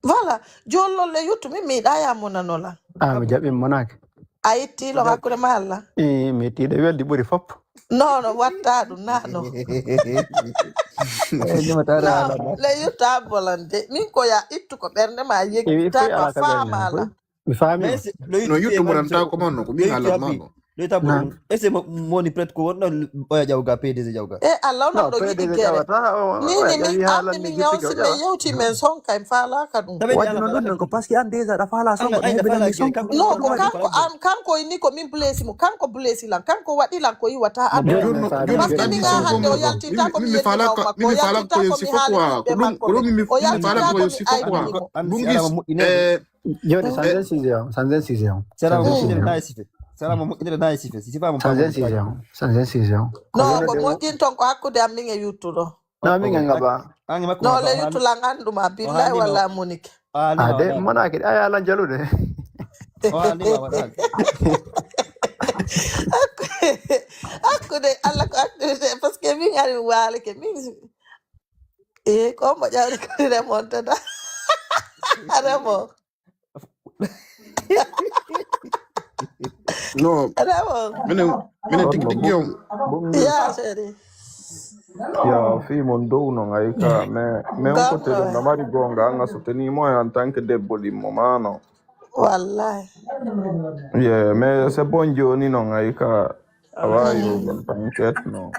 Voilà, jooni lolle yuttu min mi yiɗa ya monanola. Ah, mi jaɓi monaki. A itti lo hakkude ma Allah. Eh, mi itti de weldi ɓuri fop. Non, non, watta ɗum nano. Le yuttu a bolande. Min ko ya ittu ko ɓernde ma yeggi ta ko faama Allah. Mi faami. No yuttu mo nan ta ko manno ko min haala manno. Ɗo tabu ɗum. Est-ce que mo woni prête ko wonɗo oya ƴawga P D G ƴawga? E Allah non ɗo yiɗi gere. Nini min anndi min yawsi min yewti men sonka en faalaka ɗum. Waɗi no ɗum non ko parce que an déjà ɗa faala sonko ɗa heɓi lan mi sonko. Non ko kanko an kanko inni ko min blessi mo kanko blessi lan kanko waɗi lan ko yiwata an. Parce que min ha hannde o yaltinta ko mi yeddi mawma ko o yaltinta ko mi haali ɓiɓɓe makko o yaltinta ko mi aybi mo. Joni sanzen sujet on, sanzen sujet on. Sera mo moƴƴinere nayi sife. Sera mo moƴƴinere nayi sife. Si sifa mo sanzen sujet on, sanzen sujet on. No ko moƴƴin ton ko hakkude am min e yuttuɗo. No min e ngaba. No le yuttu lan anduma billahi walla monike. Ade manake ay ala jalude. Hakkude Allah ko hakkude parce que min ari walike min. E ko mo ƴawri ko remontada. Remo. No minen minen tigi tigi on. Ya seri. Ya fi mon dow no ngai ka mais mais on ko te na mari gonga nga soutenir moi en tant que debbo dimmo mano. Wallahi. Yeah mais c'est bon joni no ngai ka. Awa yo banket no.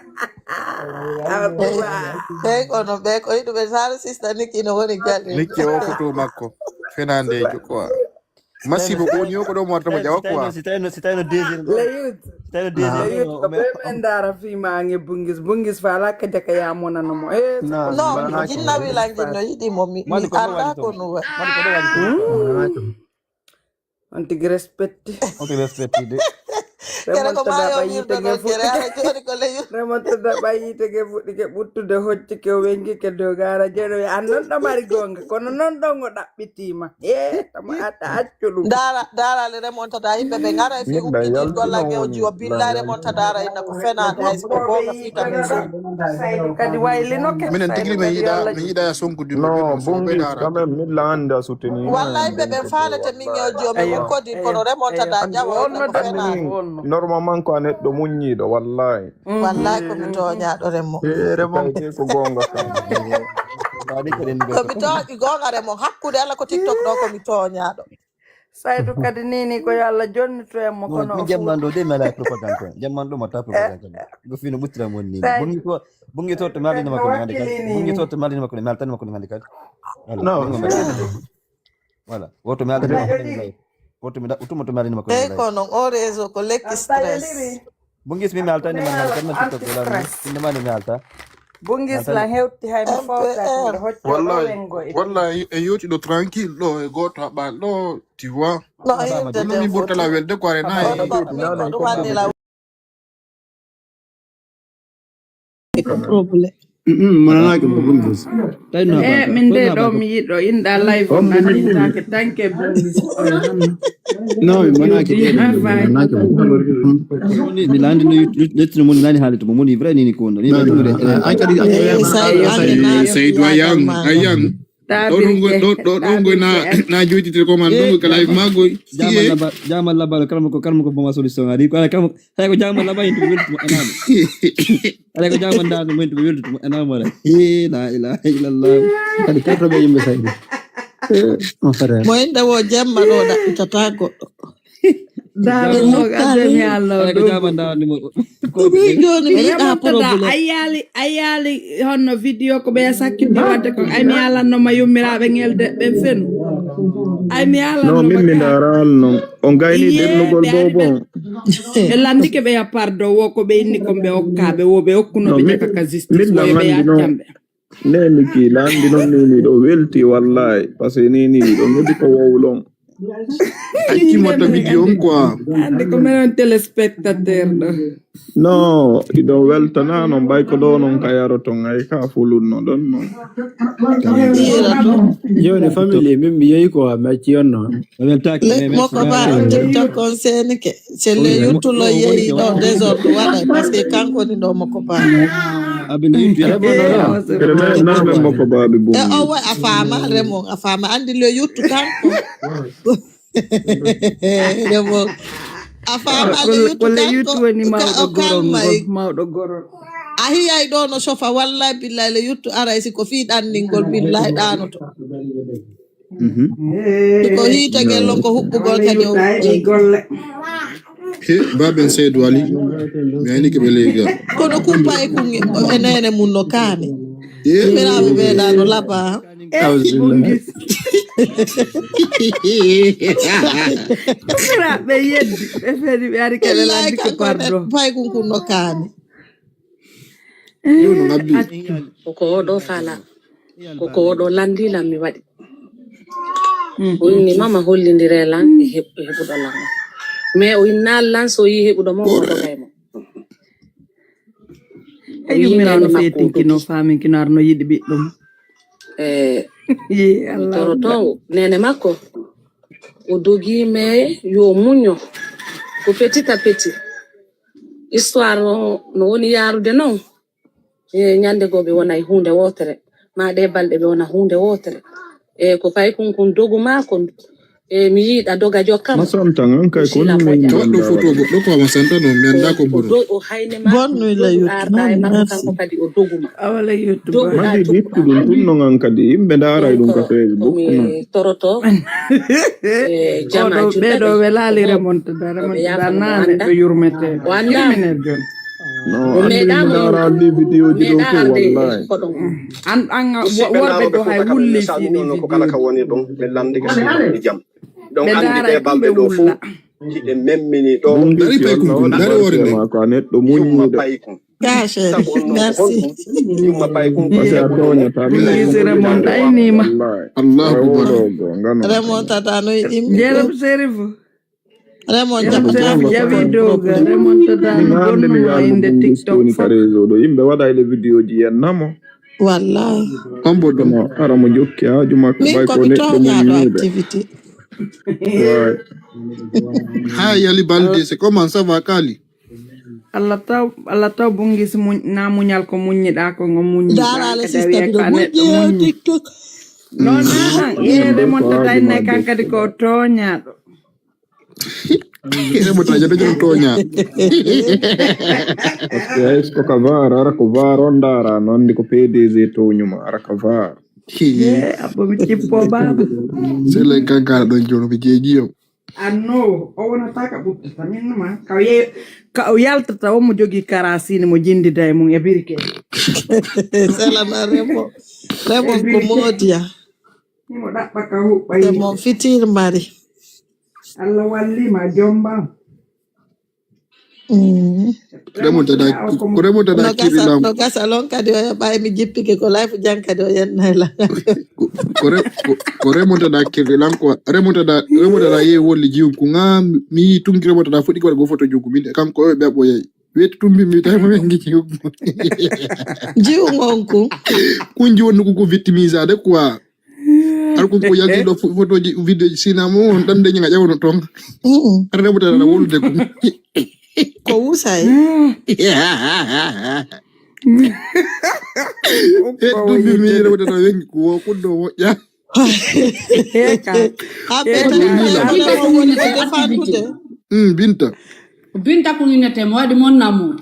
Ɓe kono ɓe ko yiɗuɓe sara sista Nikki no woni galle. Nikki o ko to makko. Fenandejo quoi. Masibo ko woni o ko ɗo mo warta mo jawa quoi. Si tawno si tawno deuxième. Le youth. Si tawno deuxième. Le youth ko ɓe men dara fi ma nge bungis bungis fala ka jaka ya monano mo. Eh. No jinna wilangi no yiɗi mo mi anda ko no. On tigi respecti. On tigi respecti de. Kere ko ma yo wirde no kere ala joni ko leyu. Remontada ɓayite ke fuɗɗike ɓuttude hoccike o wengike dow gara jeno wi an non ɗo mari gonga kono non ɗon o ɗaɓɓitima e tama aɗa accu ɗum. Dara dara le remontada yimɓe ɓe gara e fi ukkiti gollage o jiwa billa remontada ara inna ko fenade hay siko gonga fitami. Saydu kadi waylinoke. Minen tigi min yiɗa min yiɗa e sonkude. Non bungis quand même min la anda soutenir. Wallahi ɓe ɓen faalete min e o jiyo min kodi kono remontada ƴawa wonno dani min. Normalement ko a neɗɗo muññiiɗo wallahi. Wallahi ko mi tooñaaɗo remo. Remo ko goonga. Ko mi tooñi goonga remo hakkude Allah ko tiktok ɗo ko mi tooñaaɗo. Saydu kadi nini ko yo Allah jonnito en mo kono o jamman ɗo de mi ala propagande ko jamman ɗo mo ta propagande ko ɗo fino ɓuttira mon ni. Bongi to bongi to to mali ma ko hande kadi bongi to to mali ma ko mi altani ma ko hande kadi. No. Voilà woto mi altani ma ko hande. Woto mi da utuma to mali ma ko hande. Ko non o réseau ko lekki stress. Bungis mi mi altani ma mi altani ma tiktok wala mi inde ma mi alta. Bungis la hewti hay mi fawta ko hocco wallahi wallahi e yoti ɗo tranquille ɗo e goto haɓɓani ɗo. Tu vois. No hirde de mi ɓurtala welde ko are nayi. Ko problème. Mo nanaaki mo Bungis. Tawi no haɓaaka. Min de ɗo mi yiɗo inɗa live on ɗan intaake tanke Bungis. No mi nanaaki de. Mi nanaaki mo. Mi landi no yettino mo nani haali to mo moni vrai ni ni ko ndo ni. An kadi. Seydu Ayang Ayang. Ɗo ɗon goy na na joytitire ko man ɗon goy kala ma goy. Jamal labal kalma ko kalma ko boma solution ari ko kalma. Hay ko jaman laba yintu weltu mo enama. Hay ko jaman da mo yintu weltu mo enama re. He la ilaha illallah. Kadi karto be yimbe saydi. Mon fere. Mo inda wo jamma ɗo ɗaɓɓitata goɗɗo. Daru mo gadde mi Allah. Hay ko jaman da ni mo. Ko be joni mi yiɗa problème. Ayali ayali honno video ko be sakki di wadde ko ay mi alanno ma yummiraɓe ngel de ɓen fenu. Ay mi alanno. No min mi daral non. On gayni dernugol bobo. Ɓe landike ɓe ya pardon wo ko ɓe inni kon ɓe okkaɓe wo ɓe okkuno ɓe jaka ka justice wo ɓe yaccamɓe. Neni ki landi non ni ni ɗo welti wallahi parce que ni ni ɗo nodi ko wowlon. Acci mo to video on quoi. Ande ko men on téléspectateur ɗo. No iɗon weltana non ɓay ko ɗo non ka yaroton ay ka fulunno ɗon non. Joni famille min mi yehi ko a macci on non. Weltaki. Moko ba on tiktok on senike. Selle yuttulo yehi ɗo désordre waɗa parce que kanko ni ɗo moko ba. Moko ba ɓe bum. E o wa a fama remon a fama andi le yuttu kanko. Remon a fama le yuttu kanko. Mawɗo goro. A hiyay ɗo no sofa wallahi billahi le yuttu aray si ko fi ɗanningol billahi ɗanoto. Ko hiitagel on ko huɓɓugol kadi o golle. He baben seydu ali mi aynike ɓe leygal. Kono kumpay kun e nene mun no kaani. Ɓiraɓe ɓeeɗa no laba. Ɓiraɓe yeddi ɓe fedi ɓe ari kala landike pardon. Pay kun kun no kaani. Koko oɗo fala koko oɗo landilam mi waɗi. O inni mama hollindire lan e heɓuɗo lan. Mais o inna lan so yi heɓuɗo mo o dogay mo. E yummiraano feetinkino faaminkino arno yiɗi ɓiɗɗum. E toroto nene makko o dogi mais yo muño ko petit à petit. Histoire no woni yarude noon. E ñande goo ɓe wona e huunde wootere ma ɗe balɗe ɓe wona huunde wootere. E ko kay kun kun dogu ma kon. E mi yiiɗa doga jokkam. Masantan an kay ko ɗo foto goɗɗo ko masanta no mi annda ko buru. O hayne ma bonnu la yuttu arda e makko kanko kadi o dogu ma. Awala yuttu ba. Madi bittu ɗum ɗum non an kadi yimɓe ndaara ɗum ka feeji bokku non. Toroto. E jama ɓeɗo welali remontada remontada nane ɓe yurmete. Wanda. Jon. No andi mi ndaara andi vidéo ji ɗo ko wallahi. An an worɓe ɗo hay wulli fini ko kala ka woni ɗum min landike sini jam. Donc andi ɓe balɓe ɗo fof hiɓe memmini ɗo. Dari pay kun kun dari wore nde. Ko a neɗɗo muññiɗo. Merci. Yumma pay kun ko sebo ɗum. Gisira mon ɗaynima. Allahu akbar. Remontata no yimɓe. Jerem Serif. Remon jaɓi doga remontata no bonnumo inde tiktok fof. Ɗo yimɓe waɗa ile vidéo ji yennamo. Wallahi. Hombo ɗum ara mo jokki haaju makko ɓay ko neɗɗo muññuɗo. Ha yali balde c'est comment ça va kali. Allah taw Allah taw bungis na muñal ko muññiɗa ko ngo muññi darale système de muññi tiktok. Non nan yere mon tata ne kan kadi ko toñaɗo. Emo taƴa ɓe jono toña. Parce que hay ko ka var ara ko var on dara noon ndi ko pdg toñuma ara ka var. Abbo mi cippo baba. Sele kankara ɗon jono mi jeeji yom. Anno o wonata ka ɓuttata min numa ka o yaltata o mo jogi karasini mo jindida e mum e birke. Salama remo remo ko modiya. Himo ɗaɓɓa ka huɓɓa yimɓe. Mo fitir mari. Allah wallima jombam. Remontada ko remontada kirri lam. No gasa lon kadi o heɓa emi jippike ko life jan kadi o yennay la. Ko remontada kirri lam ko remontada remontada ye wolli jiwum ko nga mi yi tunki remontada fuɗɗi ko waɗa go foto jogu min kanko o ɓe ɓoyay. Wetu tumbi mi tawi mo ɓe ngici. Jiwu ngonku. Kunji wonno ko ko victimisade quoi. Ar ko ko yalti ɗo fo- photoji vidéo ji sinamo on tan de ñinga ƴawno ton. Mm. Ar ne butata wolude ko. Ko wusay. E tumbi mi ne butata wengi ko kuddo moƴƴa. Heka. Ha ɓe tan Ko woni la. ɓe woni ɓe defantude. Mm, Binta. Binta ko winete mo waɗi mon namu.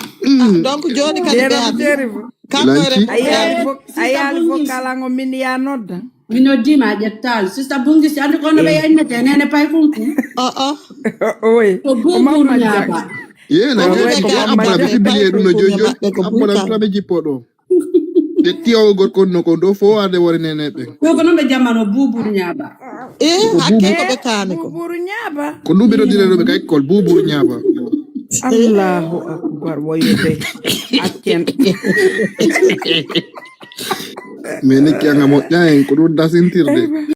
Donc joni kadi ɓe Deram abi. Sheriff. Kanko e Lanci. remo. A yaali vo- a yaali vocal ango min ya nodda. Mino dima ƴettal sista bungisi andi kono ɓe yennete nene pay kunku. Oh oh. Oy. Ko buburu ñaaba. Ye na Ko ñaaba woni ko ka abbala abbala ɓe publié pay ɗum no ko jojo. maɓɓe ko Abbala buka. Traɓe jippo ɗo. Ɓe tiyawo gorko on no ko do fo warde wore nene ɓe. Ko ko non ɓe jammano buburu ñaaba. Eh, hakke ko ɓe kaani ko. Buburu ñaaba. Ko ɗum ɓe ɗo dira ɗo ɓe kay kol buburu ñaaba. Allahu akbar woyude. Akken. Mais ni kiyanga moƴƴa en ko ɗum dasintirde.